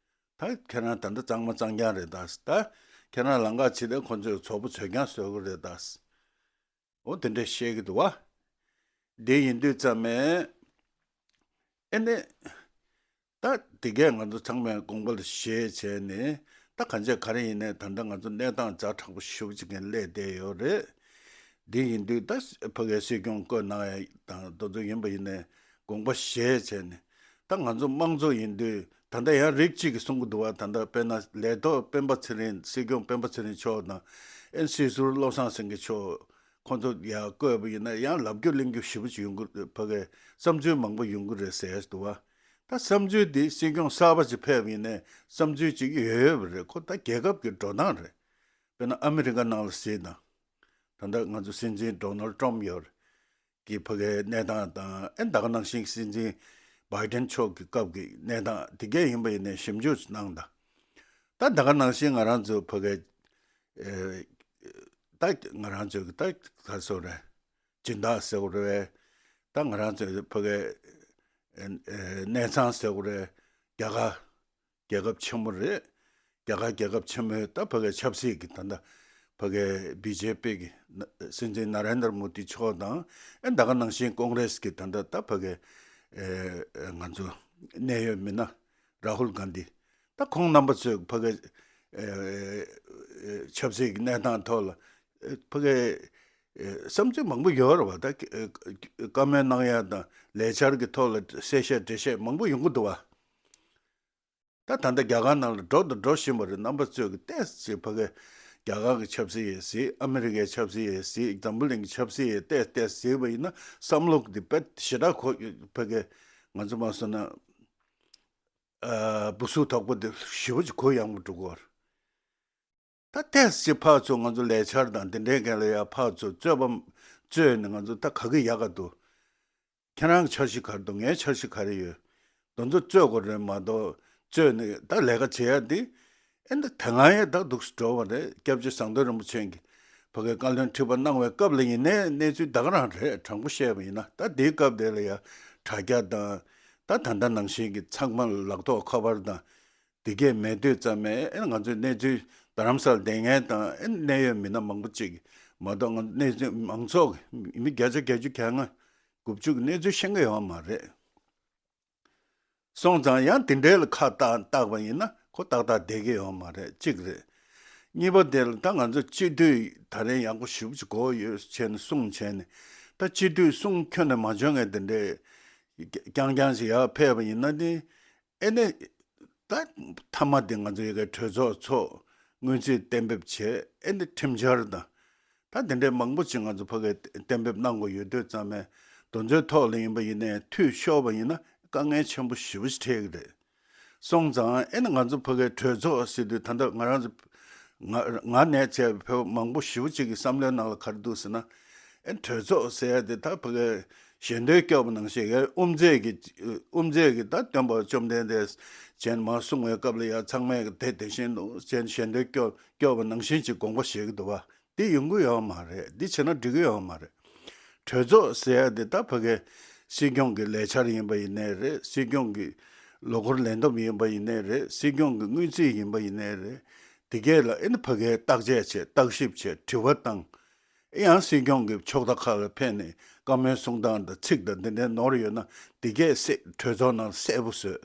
ད་ཁྱེད་རང་ད་ལྟ་གཙང་མ་གཙང་རྐྱང་རེད་ད། ད་ཁྱེད་རང་ལམ་ཁ་ཕྱེ་དེ་ཁོ་ཚོས་བཙོག་པོ་བཙོག་རྐྱང་བཟོ་གི་རེད་ད། འོ་དེ་འདྲས་བཤད་ཀྱི་འདུག་བ། དེ་ཡིན་དུས་ཙམ་ནས་ཨེ་ནི། ད་དེ་གས་ང་ཚོ་ཚང་མས་དགོངས་པ་ལ་བཞེས་བྱས་ནས། ད་གང་བྱས་ག་རེ་ཡིན་ནའི་ད་ལྟ་ང་ཚོ་གནས་སྟངས་ཛ་དྲག་པོ་ཞེ་པོ་ཅིག་གི་སླེབས་བསྡད་ཡོད་རེད། དེ་ཡིན་དུས་ད་ཕ་གའི་སྲིད་སྐྱོང་བསྐོས་གནང་ཡ་དང་དེ་ཚོ་ཡིན་པ་ཡིན་ནའི་ དགོངས་པ་བཞེས་བྱས་ནས། ད་ང་ཚོ་དམངས་གཙོ་ཡིན་དུས་ད་ལྟ་ཡང་རིགས་གཅིག་གིས་གསུང་གི་འདུག་བ། ད་ལྟ་དཔེར་ན་ལས་ཐོག་སྤེན་པ་ཚེ་རིང་། སྲིད་སྐྱོང་སྤེན་པ་ཚེ་རིང་མཆོག་དང་། ཨེ་སྲིད་ཟུར་བློ་བཟང་སེང་གེ་མཆོག་ཁོང་ཚོ་ཡར་བསྐོས་པ་ཡིན་ན་ཡང་ལབ་རྒྱུ་གླེང་རྒྱུ་ཞེ་པོ་ཅིག་ཡོང་གི། ཕ་གིའི་བསམ་ཚུལ་མང་པོ་ཡོང་གི་རེད་ཟེར་འདུག་བ། ད་བསམ་ཚུལ་འདི་སྲིད་སྐྱོང་གསར་པ་ཅིག་ཕེབས་པ་ཡིན་ནའི་བསམ་ཚུལ་ཅིག་ཡོད་ཡོད་པ་རེད། ཁོ་ད་རྒྱལ་ཁབ་ཀྱི་འགྲོ་སྟངས་རེད། དཔེར་ན་ཨ་མི་རི་ཀ་ནང་ལ་གཟིགས་དང་། ད་ལྟ་ང་ཚོ་སྲིད་འཛིན་ཌོ་ནལ་ཊམ་ཡོད་རེད། གི་ཕ་གིའི་གནས་སྟངས་དང་། ཨེ་ད་ག་ནང་བཞིན་སྲིད་འཛིན་བྷའི་ཌེན་མཆོག་གི་སྐབས་ཀྱི་གནས་སྟངས་དེ་གས་ཡིན་པ་ཡིན་ནའི་ཞིབ་འཇུག་གནང་དང་། ད་ད་ག་ནང་བཞིན་ང་རང་ཚོ་ཕ་གིའི་ཨེ་ད་ང་རང་ཚོའི་གི་ད་ག་སོ་རེད། སྦྱིན་བདག་ཟེར་དགོས་རེད་པས། ད་ང་རང་ཚོའི་ཕ་གིའི་ཨེ་ཨེ་གནས་ཚང་ཟེར་དགོས་རེད། རྒྱ་གར། རྒྱལ་ཁབ་ཆེན་མོ་རེད། རྒྱ་གར་རྒྱལ་ཁབ་ཆེན་མོའི་ད་ཕ་གིའི་ཆབ་སྲིད་ཀྱི་ད་ལྟ་ཕ་གིའི་བི་ཇེ་པི་གི་ན་སྲིད་འཛིན་ན་རེན་དར་མོ་དི་མཆོག་དང་། ཨེ་ད་ག་ནང་བཞིན་ཀོང་རེས་ཀྱི་ད་ལྟ་ད་ཕ་གིའི་ཨེ་ང་ཚོ་གནད་ཡོད་མི་སྣ་རཱ་ཧུལ་གྷན་དྷི། ད་ཁོང་རྣམ་པ་ཚོས་ཕ་གིའི་ཨེ་ཨེ་ཆབ་སྲིད་ཀྱི་གནས་སྟངས་ཐོག་ལ་ཨེ་ཕ་གིའི་ཨེ་བསམ་ཚུལ་མང་པོ་ཡོད་རེད་བ། ད་ཨེ་བཀའ་མོལ་གནང་ཡ་དང་ལས་འཆར་གྱི་ཐོག་ལ་གསལ་བཤད་འགྲེལ་བཤད་མང་པོ་ཡོང་གི་འདུག་བ། ད་ད་ལྟ་རྒྱ་གར་ནང་ལ་འགྲོ་དང་འགྲོ་བཞིན་པ་རེད། རྣམ་པ་ཚོས་ཀྱི་ཏོག་ཙམ་ཕ་གི་རྒྱ་གར་གྱི་ཆབ་སྲིད་ཡས་གཟིགས། ཨ་མི་རི་ཀའི་ཆབ་སྲིད་ཡས་གཟིགས། འཛམ་བུ་གླིང་གི་ཆབ་སྲིད་ཡས་ཏོག་ཙམ་གཟིགས་པ་ཡིན་ན་བསམ་བློ་འདི་དཔེ་ཞེ་དྲག་གོ་ཕ་གི་ང་ཚོ་མ་སོང་ན་ཨ་སྦུ་སུ་དོག་པོ་འདི་ཞེ་པོ་ཅིག་གུ་ཡངས་པོ་འགྲོ་གི་ཡོད་རེད། ད་ཏོག་ཙམ་ཕར་ཚུར་ང་ཚོ་ལས་འཆར་དང་དེ་འདྲའི་སྒང་ལ་ཡ་ཕར་ཚུར་རྩོད་པ་རྩོད་ནས་ང་ཚོ་ད་ག་གི་ཡག་ག་འདུག་ཁྱེད་རང་གི་འཆར་གཞི་ག་རེ་འདུག་ངའི་འཆར་གཞི་ག་རེ་ཡོད། དེ་ཚོ་རྩོད་དགོས་རེད་མ་གཏོགས། རྩོད་ནས་ད་ལས་ཀ་བྱེད་ཡ་འདི། ཨེ་འདི་དེ་སྔ་ཡང་ད་འདུག་སེ་འགྲོ་བ་རེད། སྐྱབས་རྗེ་ཟམ་གདོང་རིན་པོ་ཆེ་གིས་ཕ་གིའི་བཀའ་བློན་ཁྲི་པ་གནང་བའི་སྐབས་ལ་ཡིན་ནའི་གནས་ཚུལ་ད་ག་རང་རེད། དྲང་པོ་བཤད་པ་ཡིན་ན། ད་དེའི་སྐབས་དེ་ལ་ཡ་དྲ་རྒྱ་དང་། ད་ད་ལྟ་ནང་བཞིན་གྱི་ཚང་མ་ལ་ལག་ཐོགས་ཁ་པར་དང་། དེ་གས་མེད་དུས་ཙམ་ནས་ཨེ་ང་ཚོའི་གནས་ཚུལ་རྡ་རམ་ས་ལ་བསྡད་མཁན་དང་ཨེ་གནད་ཡོད་མི་སྣ་མང་པོ་ཅིག་མ་གཏོགས། ང་གནས་ཚུལ་མང་ཚོགས་ཀྱི་མི་བརྒྱ་ཆ་བརྒྱད་ཅུ་གྱ་ལྔ་དགུ་བཅུ་གི་གནས་ཚུལ་ཤེས་ཀྱི་ཡོད་མ་རེད། སོང་ཙང་ཡང་དེ་འདྲའི་ལ་ཁ་བཏགས་བཏགས་པ་ཡིན་ན་ཁོ་ཏག་ཏག་བསྡད་ཀྱི་ཡོད་མ་རེད། གཅིག་རེད། གཉིས་པ་དེ་ལ་ད་ང་ཚོ་སྤྱི་འཐུས་ད་རེས་ཡག་པོ་ཞེ་པོ་ཅིག་དགོས་ཡོད་བྱས་ནས་གསུངས་བྱས་ནས། ད་སྤྱི་འཐུས་གསུང་ཁྱོན་ནས་མ་བྱུང་མཁན་དེ་འདྲའི་རྐྱང་རྐྱང་ཞིག་ཡར་ཕེབས་པ་ཡིན་ན་ནི། ཨེ་ནི་ད་མཐའ་མ་དེ་ང་ཚོ་ཡ་གི་གྲོས་ཚོགས་ཚོགས། སྔོན་རྩིས་གཏན་འབེབས་བྱས། ཨེ་ནི་ཁྲིམས་འཆར་དང་། ད་དེ་འདྲའི་མང་པོ་ཅིག་ང་ཚོ་ཕ་གིར་གཏན་འབེབས་གནང་དགོས་ཡོད་དུས་ཙམ་ནས། དེ་ཚོའི་ཐོག་ལ་ཡིན་པ་ཡིན་ནའི་འཐུས་ཤོར་བ་ཡིན་ན་དཀའ་ངལ་ཆེན་པོ་ཞེ་པོ་ཞིག་འཕྲད་ཀྱི་རེད། སོང་ཙང་ཨེ་ནི་ང་ཚོ་ཕ་གིའི་གྲོས་ཚོགས་ཟེར་དུས་ད་ལྟ་ང་རང་ཚོ་ང་ང་ནས་བྱས་པའི་བོད་མང་པོ་ཞེ་པོ་ཅིག་གི་བསམ་བློའི་ནང་ལ་ག་རེ་འདུག་ཟེར་ན། ཨེ་གྲོས་ཚོགས་ཟེར་ཡ་དེ་ད་ཕ་གིའི་ཞལ་འདོན་སྐྱོར་བ་ནང་བཞིན། ཡ་དབུ་མཛད་ཀྱི་དབུ་མཛད་ཀྱི་ད་སྟོན་པ་བཅོམ་ལྡན་འདས་བྱས་ནས་མར་གསུང་བའི་སྐབས་ལ་ཡ་ཚང་མས་དེ་དེ་བཞིན་དུ་བྱས་ནས་ཞལ་འདོན་སྐྱོར་སྐྱོར་བ་ནང་བཞིན་ཅིག་དགོངས་པ་བཞེས་ཀྱི་འདུག་བ། དེ་ཡོང་གི་ཡོད་མ་རེད། འདི་བྱས་ན་འགྲིག་གི་ཡོད་མ་རེད། གྲོས་ཚོགས་ཟེར་ཡ་དེ་ད་ཕ་གིའི་སྲིད་སྐྱོང་གི་ལས་འཆར་ཡིན་པ་ཡིན་ནའི་རེད། སྲིད་སྐྱོང་གི་ལོ་འཁོར་ལས་བསྡོམས་ཡིན་པ་ཡིན་ནའི་རེད། སྲིད་སྐྱོང་གི་སྔོན་རྩིས་ཡིན་པ་ཡིན་ནའི་རེད། དེ་གས་ལ་ཨེ་ནི་ཕ་གིའི་བརྟག་དཔྱད་བྱས། བརྟག་ཞིབ་བྱས། དྲི་བ་བཏང་། ཨེ་ཡང་སྲིད་སྐྱོང་གི་ཕྱོགས་མཐའ་ཁག་ལ་ཕེབས་ནས་བཀའ་མོལ་གསུང་སྟངས་དང་ཚིག་དང་འདི་འདྲའི་ནོར་ཡོད་ན་དེ་གས་གསལ། གྲོས་ཚོགས་ནང་གསལ་པོ་བཟོས།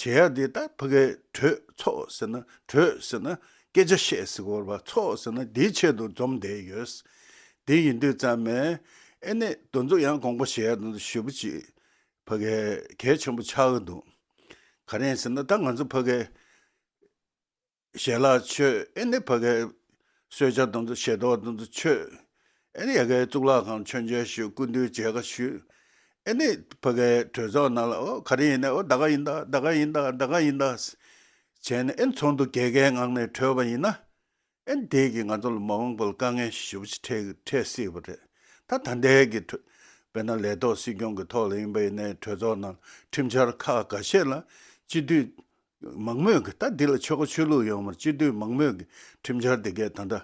བྱེད་ཡ་འདི་ད་ཕ་གིའི་གྲོས་ཚོགས་ཟེར་ན། གྲོས་ཟེར་ན་སྐད་ཆ་བཤད་ཟེར་དགོས་རེད་པ། ཚོགས་ཟེར་ན་འདིའི་ཆེད་དུ་འཛོམས་བསྡད་ཡོད། དེ་ཡིན་དུས་ཙམ་ནས་ཨེ་ནི་དེ་ཚོ་ཡང་དགོངས་པ་བཞེས་ཡ་དེ་ཚོ་ཞེ་པོ་ཅིག་ཕ་གིའི་གལ་ཆེན་པོ་ཆགས་ཀྱི་འདུག་ག་རེ་ཡིན་ཟེར་ན། ད་ང་ཚོ་ཕ་གིའི་ཞལ་ལག་མཆོད། ཨེ་ནི་ཕ་གིའི་གསོལ་ཇ་དེ་ཚོ། ཞལ་ཏོག་དེ་ཚོ་མཆོད། ཨེ་ནི་ཡ་གིའི་གཙུག་ལག་ཁང་མཆོད་མཇལ་ཞུ། སྐུ་མདུན་མཇལ་ཁ་ཞུ། ཨེ་ནི་ཕ་གིའི་གྲོས་ཚོགས་ནང་ལ། ཨོ་ག་རེ་ཡིན་ནའི། ཨོ་ད་ག་ཡིན་ད། ད་ག་ཡིན་ད། ད་ག་ཡིན་ད་བྱས་ནས་ཨེ་ཚོགས་འདུ་རྒྱལ་ཁའི་ངང་ནས་གྲོལ་བ་ཡིན་ན། ཨེ་དེ་གིས་ང་ཚོ་ལ་མ་འོངས་པ་ལ་དཀའ་ངལ་ཞེ་པོ་ཅིག་འཕྲད་འཕྲད་སྲིད་པ་རེད། ད་ད་ལྟའི་གི་གྲོས། དཔེར་ན་ལས་ཐོག་སྲིད་སྐྱོང་གི་ཐོག་ལ་ཡིན་པ་ཡིན་ནའི་གྲོས་ཚོགས་ནང་ཁྲིམས་འཆར་ཁག་འགའ་ཤས་ལ་སྤྱི་འཐུས་མང་མོས་ཀྱིས། ད་འདི་ལ་ཆོལ་ཁ་ཆོས་ལུགས་ཡོད་མ་རེད། སྤྱི་འཐུས་མང་མོས་ཀྱིས་ཁྲིམས་འཆར་དེ་གས་ད་ལྟ་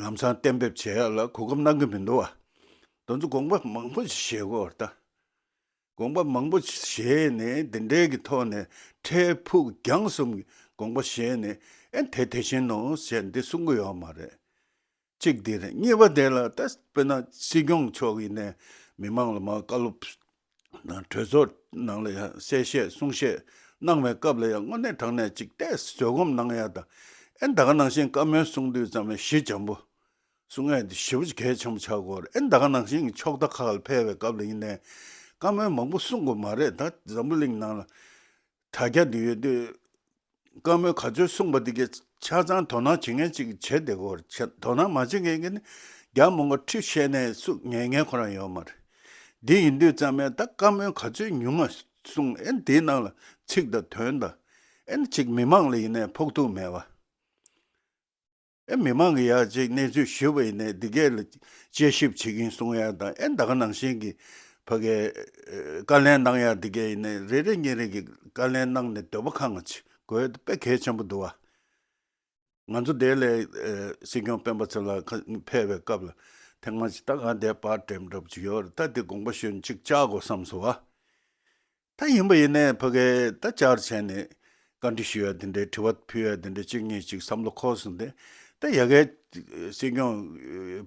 ལམ་སང་གཏན་འབེབས་བྱེད་ཡ་ལ་གོ་སྐབས་གནང་གི་མི་འདུག་བ། དེ་ཚོ་དགོངས་པ་མང་པོ་ཞིག་བཞེས་དགོས་རེད་ད། དགོངས་པ་མང་པོ་བཞེས་ནས་འདི་འདྲའི་གི་ཐོག་ནས་འཕྲལ་ཕུགས་རྒྱང་གསུམ་གྱི་དགོངས་པ་བཞེས་ནས། ཨེ་དེ་དེ་བཞིན་ནོ་ཞེས་འདི་གསུང་གི་ཡོད་མ་རེད། གཅིག་འདི་རེད། གཉིས་པ་དེ་ལ་ད་དཔེར་ན་སྲིད་སྐྱོང་མཆོག་ཡིན་ནའི་མི་མང་ལ་མར་བཀའ་སློབ་དང་གྲོས་ཚོགས་ནང་ལ་ཡང་གསལ་བཤད་གསུང་བཤད་གནང་བའི་སྐབས་ལ་ཡང་དངོས་གནས་དྲང་གནས་ཅིག་ཏོག་ཙམ་བཟོད་སྒོམ་གནང་ཡ་དང་། ཨེ་ད་ག་ནང་བཞིན་བཀའ་མོལ་གསུང་དུས་ཙམ་ནས་ཞི་འཇམ་པོ་གསུང་ཡ་དེ་ཞེ་པོ་ཅིག་གལ་ཆེན་པོ་ཆགས་ཀྱི་ཡོད་རེད། ཨེ་ད་ག་ནང་བཞིན་གྱི་ཕྱོགས་མཐའ་ཁག་ལ་ཕེབས་པའི་སྐབས་ལ་ཡིན་ནའི་ བཀའ་མོལ་མང་པོ་གསུང་དགོས་མ་རེད། ད་འཛམ་བུ་གླིང་ནང་ལ་དྲ་རྒྱ་འདི་ཡོད་དུས། བཀའ་མོལ་ག་ཚོད་གསུངས་པ་འདི་གས་ཆ་ཚང་དོ་སྣང་བྱེད་མཁན་ཅིག་བྱེད་བསྡད་དགོས་རེད། དོ་སྣང་མ་བྱེད་མཁན་གྱི་ནི་རྒྱ་མོང་ག་ཁྲི་བཤད་ནས་སུ་ཉན་མཁན་ཁོ་རང་ཡོད་མ་རེད། འདི་ཡིན་དུས་ཙམ་ནས་ད་བཀའ་མོལ་ག་ཚོད་ཉུང་ང་གསུངས། ཨེ་འདིའི་ནང་ལ་ཚིག་དང་དོན་དང་ཨེ་ཅིག་མི་མང་ལ་ཡིན་ནའི་ཕོག་ཐུག་མེད་པ། ཨེ་མི་མང་གི་ཡ་ཅིག་གནས་ཚུལ་ཞུས་པ་ཡིན་ནའི་འདི་གས་ལ་དཔྱད་ཞིབ་བྱེད་ཀྱིན་གསུང་ཡ་དང་། ཨེ་ད་ག་ནང་བཞིན་གྱི་ཕ་གའི་ཨེ་བཀའ་ལན་གནང་ཡ་འདི་གས་ཡིན་ནའི་རེ་རེ་གཉིས་རེ་གི་བཀའ་ལན་གནང་ནས་འདོད་པ་ཁེངས་ང་ཅིག་དགོས་དཔེ་གལ་ཆེན་པོ་འདུག་བ། ང་ཚོ་དེ་ལས་ཨེ་སྲིད་སྐྱོང་སྤེན་པ་ཚེ་ལགས་ཁ་ཕེབས་པའི་སྐབས་ལ་ཐེངས་མ་ཅིག་ད་ང་དེ་པར་འགྲེམས་འགྲུབ་ཅིག་ཡོད་རེད། ད་དེ་དགོངས་པ་ཞུས་ནས་ཅིག་བཅར་དགོས་བསམ་སོང་བ། ད་ཡིན་པ་ཡིན་ནའི་ཕ་གའི་ད་བཅར་བྱས་ནས་བཀའ་འདྲི་ཞུ་ཡ་དེ་འདྲའི་དྲི་བ་ཕུལ་ཡ་དེ་འདྲའི་གཅིག་གཉིས་ཅིག་བསམ་བློ་འཁོར་སོང་སྟེ། ད་ཡ་གའི་སྲིད་སྐྱོང་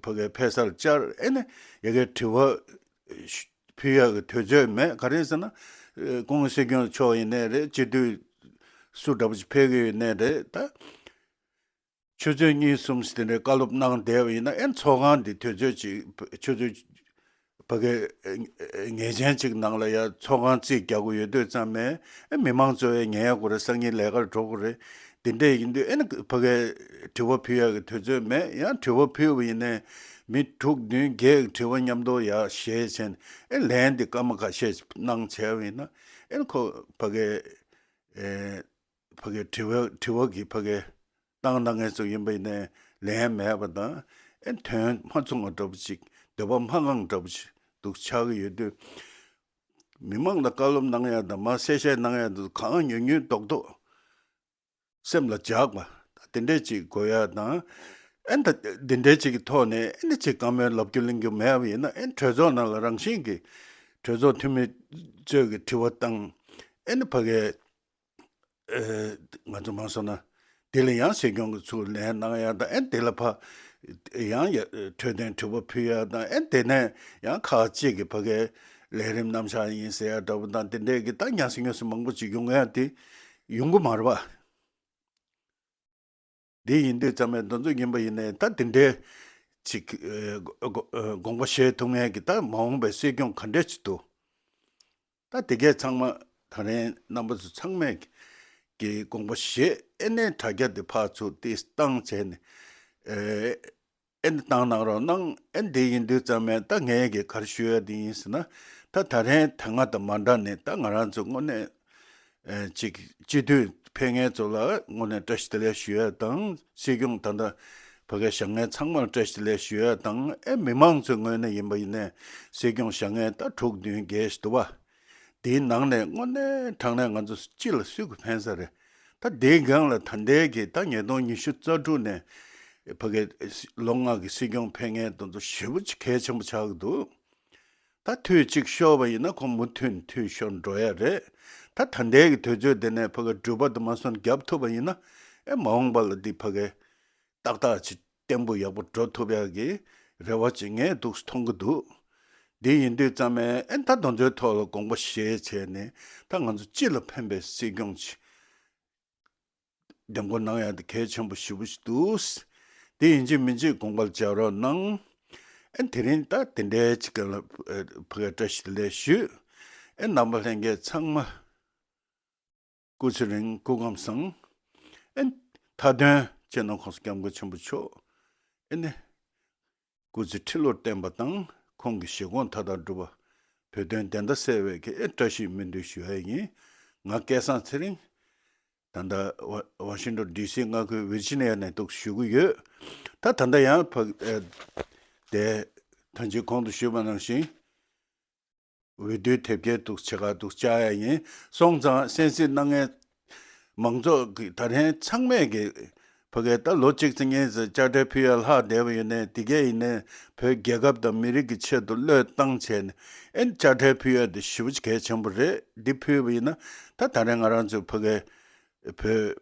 ཕ་གའི་ཕེབས་སར་བཅར། ཨེ་ནས་ཡ་གའི་དྲི་བ་ཕུལ་ཡ་གི་དུས་ཚོད་མེད། ག་རེ་ཟེར་ན་སྐུ་ངོ་སྲིད་སྐྱོང་མཆོག་ཡིན་ནའི་རེད། སྤྱི་འཐུས་སུ་འདྲ་པོ་ཅིག་ཕེབས་ཀྱི་ཡོད་ནའི་རེད། ད་ཆུ་ཚོད་གཉིས་གསུམ་ཞིག་དེ་འདྲའི་བཀའ་སློབ་གནང་བསྡད་པ་ཡིན་ན། ཨེ་ཚོགས་ཁང་འདི་དུས་ཚོད་ཅིག་ཆུ་ཚོད་ཕ་གའི་ངེས་ཅན་ཅིག་ནང་ལ་ཡ་ཚོགས་ཁང་རྩིས་རྒྱག་དགོས་ཡོད་དུས་ཙམ་ནས། ཨེ་མི་མང་ཚོ་ཡ་ཉན་ཡ་དགོས་རེད། སང་ཉིན་ལས་ཀར་འགྲོ་དགོས་རེད། འདི་འདྲས་ཡིན་དུས་ཨེ་ནི་ཕ་གའི་དྲི་བ་ཕུལ་ཡ་གི་དུས་ཚོད་མེད། ཡང་དྲི་བ་ཕུལ་བ་ཡིན་ནའི་མི་དྲུག་བདུན་བརྒྱད་ཀྱི་དྲི་བ་མཉམ་དུ་ཡ་བཞེས་བྱས་ནས། ཨེ་ལན་འདི་སྐར་མ་ཁ་ཤས་ཤིག་གནང་བྱས་པ་ཡིན་ན། ཨེ་ནི་ཁོ་ཕ་གའི་ཨེ་ཕ་གའི་དྲི་བ་དྲི་བ་གི་ཕ་གའི་བཏང་གནང་མཁན་ཚོ་ཡིན་པ་ཡིན་ནའི་ལན་མེད་པ་དང་། ཨེ་དོན་མ་ཚང་བ་འདྲ་པོ་ཅིག་འདོད་པ་མ་ཁེངས་འདྲ་པོ་ཅིག་འདུག་ཆགས་ཀྱི་ཡོད་དུས། མི་མང་ལ་བཀའ་སློབ་གནང་ཡ་དང་མར་གསལ་བཤད་གནང་ཡ་དེ་གང་ཉུང་ཉུང་རྡོག་རྡོག་སེམས་ལ་འཇགས་པ་དེ་འདྲས་ཅིག་དགོས་ཡ་དང་། ཨེ་ད་དེ་འདྲས་ཅིག་གི་ཐོག་ནས་ཨེ་ནི་ཅིག་བཀའ་མོལ་ལབ་རྒྱུ་གླེང་རྒྱུ་མེད་པ་ཡིན་ན། ཨེ་གྲོས་ཚོགས་ནང་ལ་རང་བཞིན་གྱི་གྲོས་ཚོགས་འཐུས་མི་ཚོས་ཀྱི་དྲི་བ་བཏང་། ཨེ་ནི་ཕ་གའི་ཨེ་ང་ཚོ་མང་སོང་ན་དེ་ལ་ཡང་སྲིད་སྐྱོང་གི་ཚུར་ལན་གནང་ཡ་དང་། ཨེ་དེ་ལ་ཕ་ཡང་ཡ་འཕྲོད་བསྟེན་དྲི་བ་ཕུལ་ཡ་དང་། ཨེ་དེ་ནས་ཡང་ཁག་ཅིག་གི་ཕ་གའི་ལས་རིམ་རྣམ་གཞག་ཡིན་ཟེར་ཡ་འདྲ་པོ་དང་། དེ་འདྲས་ཀྱི་ད་ཉམས་སུ་ཉམས་སུ་མང་པོ་ཅིག་ཡོང་ཡ་དེ་ཡོང་གི་མ་རེད་པ། འདི་ཡིན་དུས་ཙམ་ནས་འདི་ཚོ་ཡིན་པ་ཡིན་ནའི་ད་དེ་འདྲའི་ཅིག་ཨེ་དགོ་དགོ་ཨེ་དགོངས་པ་བཞེས་ཐུབ་མཁན་གྱི་ད་མ་འོངས་པའི་སྲིད་སྐྱོང་ག་འདྲས་ཅིག་འདུག་ད་དེ་གས་ཚང་མ་ད་རིང་རྣམ་པ་ཚོ་ཚང་མས་ཀྱི་དགོངས་པ་བཞེས། ཨེ་ནས་དྲ་རྒྱ་དེ་ཕར་ཚུར་ཏིས་བཏང་བྱས་ནས་ཨེ་ཨེ་ནས་བཏང་གནང་རོགས་གནང་། ཨེ་འདི་ཡིན་དུས་ཙམ་ནས་ད་ངས་ཀྱི་ག་རེ་ཞུ་ཡ་དེ་ཡིན་ཟེར་ན། ད་ད་རིང་ད་སྔ་དང་མ་འདྲ་ནས་ད་ང་རང་ཚོ་དངོས་གནས་ཨེ་ཅིག་སྤྱི་འཐུས་ཕེབས་མཁན་ཚོ་ལ་དངོས་གནས་བཀྲ་ཤིས་བདེ་ལེགས་ཞུ་ཡ་དང་། སྲིད་སྐྱོང་ད་ལྟ་ཕ་གའི་བཞེངས་མཁན་ཚང་མར་བཀྲ་ཤིས་བདེ་ལེགས་ཞུ་ཡ་དང་། ཨེ་མི་མང་ཚོའི་ངོས་ནས་ཡིན་པ་ཡིན་ནའི་སྲིད་སྐྱོང་བཞེངས་མཁན་ད་དྲུག་བདུན་བརྒྱད་ཞིག་འདུག་བ། དེའི་ནང་ནས་དངོས་གནས་དྲང་གནས་ང་ཚོ་སྤྱི་ལ་སུས་ཀྱི་ཕན་ས་རེད། ད་དེའི་སྒང་ལ་ད་ལྟའི་གི་ད་ཉིས་སྟོང་ཉི་ཤུ་རྩ་དྲུག་ནས་ཕ་གའི་ལོ་ལྔ་གི་སྲིད་སྐྱོང་ཕེབས་མཁན་དེ་ཚོ་ཞེ་པོ་ཅིག་གལ་ཆེན་པོ་ཆགས་ཀྱི་འདུག་ད་འཐུས་གཅིག་ཤོར་བ་ཡིན་ན་ཁོ་མུ་མཐུད་འཐུས་ཤོར་འགྲོ་ཡ་རེད། ད་ད་ལྟའི་གི་དུས་ཚོད་འདི་ནས་ཕ་གི་འགྲུལ་པ་དུ་མ་སོན་རྒྱབ་ཐུབ་པ་ཡིན་ན། ཨེ་མ་འོངས་པ་ལ་འདི་ཕ་གི་ཏག་ཏག་ཅིག་བརྟན་པོ་ཡག་པོ་འགྲོ་ཐུབ་ཡ་གི་རེ་བ་ཅིག་ངས་འདུག་མཐོང་གི་འདུག་འདི་ཡིན་དུས་ཙམ་ནས་ཨེ་ད་དེ་ཚོའི་ཐོག་ལ་དགོངས་པ་བཞེས་བྱས་ནས། ད་ང་ཚོ་སྤྱི་ལ་ཕན་པའི་སྲིད་སྐྱོང་ཅིག་འདེམས་བསྐོ་གནང་ཡ་དེ་གལ་ཆེན་པོ་ཞེ་པོ་ཞིག་འདུག་དེ་ཡིན་གཅིག་མིན་གཅིག་དགོངས་པ་ལ་འཇགས་རོགས་གནང་། ཨེ་དེ་རིང་ད་དེ་འདྲའི་ཅིག་ལ་ཨེ་ཕ་གིར་བཀྲ་ཤིས་བདེ་ལེགས་ཞུ། ཨེ་རྣམ་པ་ལྷན་རྒྱས་ཚང་མ་སྐུ་ཚེ་རིང་། སྐུ་ཁམས་བཟང་། ཨེ་མཐའ་དོན་སྤྱི་ནོར་༸གོང་ས་༸སྐྱབས་མགོན་ཆེན་པོ་མཆོག་ཨེ་ནི་སྐུ་ཚེ་ཁྲི་ལོར་བརྟན་པ་དང་། ཁོང་གི་བཞེད་དགོངས་མཐའ་དག་འགྲུབ་པ། བོད་དོན་བདེན་མཐའ་གསལ་བའི་གི་ཨེ་བཀྲ་ཤིས་སྨོན་འདུན་ཞུ་ཡ་ཡིན། ང་སྐལ་བཟང་ཚེ་རིང་། ད་ལྟ་ཝ་ཝ་ཤིང་ཊོན་ཌི་སི་མངའ་ཁུལ་ཝིར་ཇི་ནི་ཡ་ནས་འདུག་ཞུ་གི་ཡོད། ད་ད་ལྟ་ཡང་ཕ་ཨེ་དེ་ཐེངས་གཅིག་གོང་དུ་ཞུས་པ་ནང་བཞིན། འོས་བསྡུའི་དེབ་སྐྱེལ་འདུག་བྱེད་ག་འདུག་བཅར་ཡ་ཡིན། སོང་ཙང་གསན་གཟིགས་གནང་མཁན་མང་ཚོགས་ཀྱི་ད་རིང་ཚང་མས་ཀྱི་ཕ་གིར་ད་ལོ་གཅིག་ཙམ་གཉིས་ཙམ་དཔྱ་ཁྲལ་ཕུལ་ཡ་ལྷག་བསྡད་པ་ཡིན་ནའི། དེ་གས་ཡིན་ནའི་བོད་རྒྱལ་ཁབ་དང་མི་རིགས་ཀྱི་ཆེད་དུ་བློས་བཏང་བྱས་ནས་ཨེ་དཔྱ་ཁྲལ་ཕུལ་ཡ་དེ་ཞེ་པོ་ཅིག་གལ་ཆེན་པོ་རེད། འདི་ཕུལ་བ་ཡིན་ན་ད་ད་རིང་ང་རང་ཚོའི་ཕ་གིར་བོད་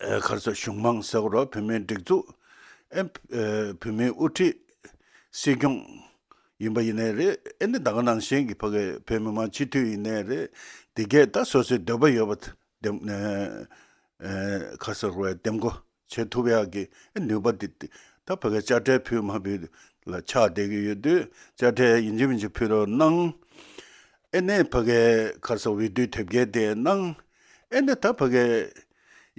ཨེ་ག་རེ་ཟེར། གཞུང་མང་ཟེར་དགོས་རེད་པ། བོད་མིའི་སྒྲིག་འཛུགས། ཨེ་ཨེ་བོད་མིའི་དབུ་ཁྲིད་སྲིད་སྐྱོང་ཡིན་པ་ཡིན་ནའི་རེད། ཨེ་ནི་ད་ག་ནང་བཞིན་གྱི་ཕ་གི་བོད་མི་མང་སྤྱི་འཐུས་ཡིན་ནའི་རེད། དེ་གས་ད་སོ་སོའི་འདོད་པ་ཡོད་པ་དེ་ཨེ་ག་རེ་ཟེར་དགོས་རེད། འདེམས་བསྐོ་བྱེད་ཐུབ་ཡག་གི་ཨེ་ནུས་པ་དེ་ད་ཕ་གི་དཔྱ་ཁྲལ་ཕུལ་མ་ཕུལ་ལ་ཆགས་བསྡད་ཀྱི་ཡོད་དུས། དཔྱ་ཁྲལ་ཡིན་གཅིག་མིན་གཅིག་ཕུལ་རོགས་གནང་། ཨེ་ནས་ཕ་གའི་ཁར་སོ་བི་དུས་དེབ་སྐྱེལ་དེ་གནང་། ཨེ་ནས་ད་ཕ་གའི་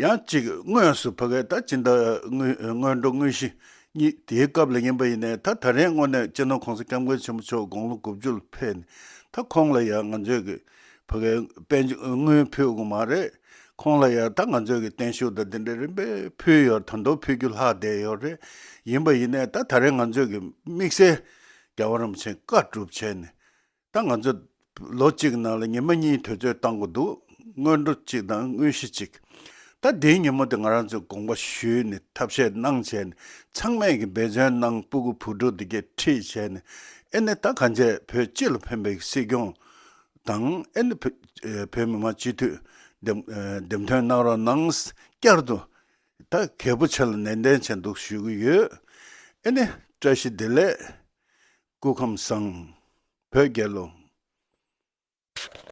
ཡང་གཅིག་དངོས་སུ་ཕ་གའི་ད་སྦྱིན་བདག་སྔོན་སྔོན་འགྲོ་དངོས་གཞི་གཉིས་དེའི་སྐབས་ལ་ཡིན་པ་ཡིན་ནའི་ད་ད་རེས་དངོས་གནས་སྤྱི་ནོར་༸གོང་ས་༸སྐྱབས་མགོན་ཆེན་པོ་མཆོག་དགུང་ལོ་དགུ་བཅུ་ལ་ཕེབས་ནས་ད་ཁོང་ལ་ཡང་ང་ཚོས་ཀྱི་ཕ་གའི་དཔལ་འབྱོར་དངུལ་ཕུལ་དགོས་མ་རེད། ཁོང་ལ་ཡང་ད་ང་ཚོས་ཀྱི་བརྟན་བཞུགས་དང་དེ་འདྲ་རིམ་པས་ཕུལ་ཡོད། ད་དུང་ཕུལ་རྒྱུ་ལྷག་བསྡད་ཡོད་རེད། ཡིན་པ་ཡིན་ནའི་ད་ད་རེས་ང་ཚོས་ཀྱི་དམིགས་བསལ་རྒྱལ་བ་རིན་པོ་ཆེ་བཀའ་སྒྲུབ་བྱས་ནས། ད་ང་ཚོ་ལོ་གཅིག་ནང་ལ་ཉི་མ་གཉིས་དུས་ཚོད་བཏང་དགོས་འདུག་སྔོན་འགྲོ་གཅིག་དང་དངོས་གཞི་གཅིག་ད་དེའི་ཉིན་མོ་དེ་ང་རང་ཚོས་དགོངས་པ་ཞུས་ནས་ཐབས་ཤེས་གནང་བྱས་ནས་ཚང་མས་ཀྱི་འབད་བརྩོན་གནང་། སྤུ་གུ་བུ་ཕྲུག་དེ་གས་ཁྲིད་བྱས་ནས་ཨེ་ནས་ད་གང་བྱས་བོད་སྤྱི་ལ་ཕན་པའི་སྲིད་སྐྱོང་དང་ཨེ་ནས་བོད་བོད་མི་མང་སྤྱི་འཐུས་འདེམས་འདེམས་ཐོན་གནང་རོགས་གནང་། བསྐྱར་དུ་ད་གལ་པོ་ཆེ་ལ་ནན་ཏན་བྱས་འདུག་ཞུ་གི་ཡོད། ཨེ་ནས་བཀྲ་ཤིས་བདེ་ལེགས། སྐུ་ཁམས་བཟང་། བོད་རྒྱལ་ལོ།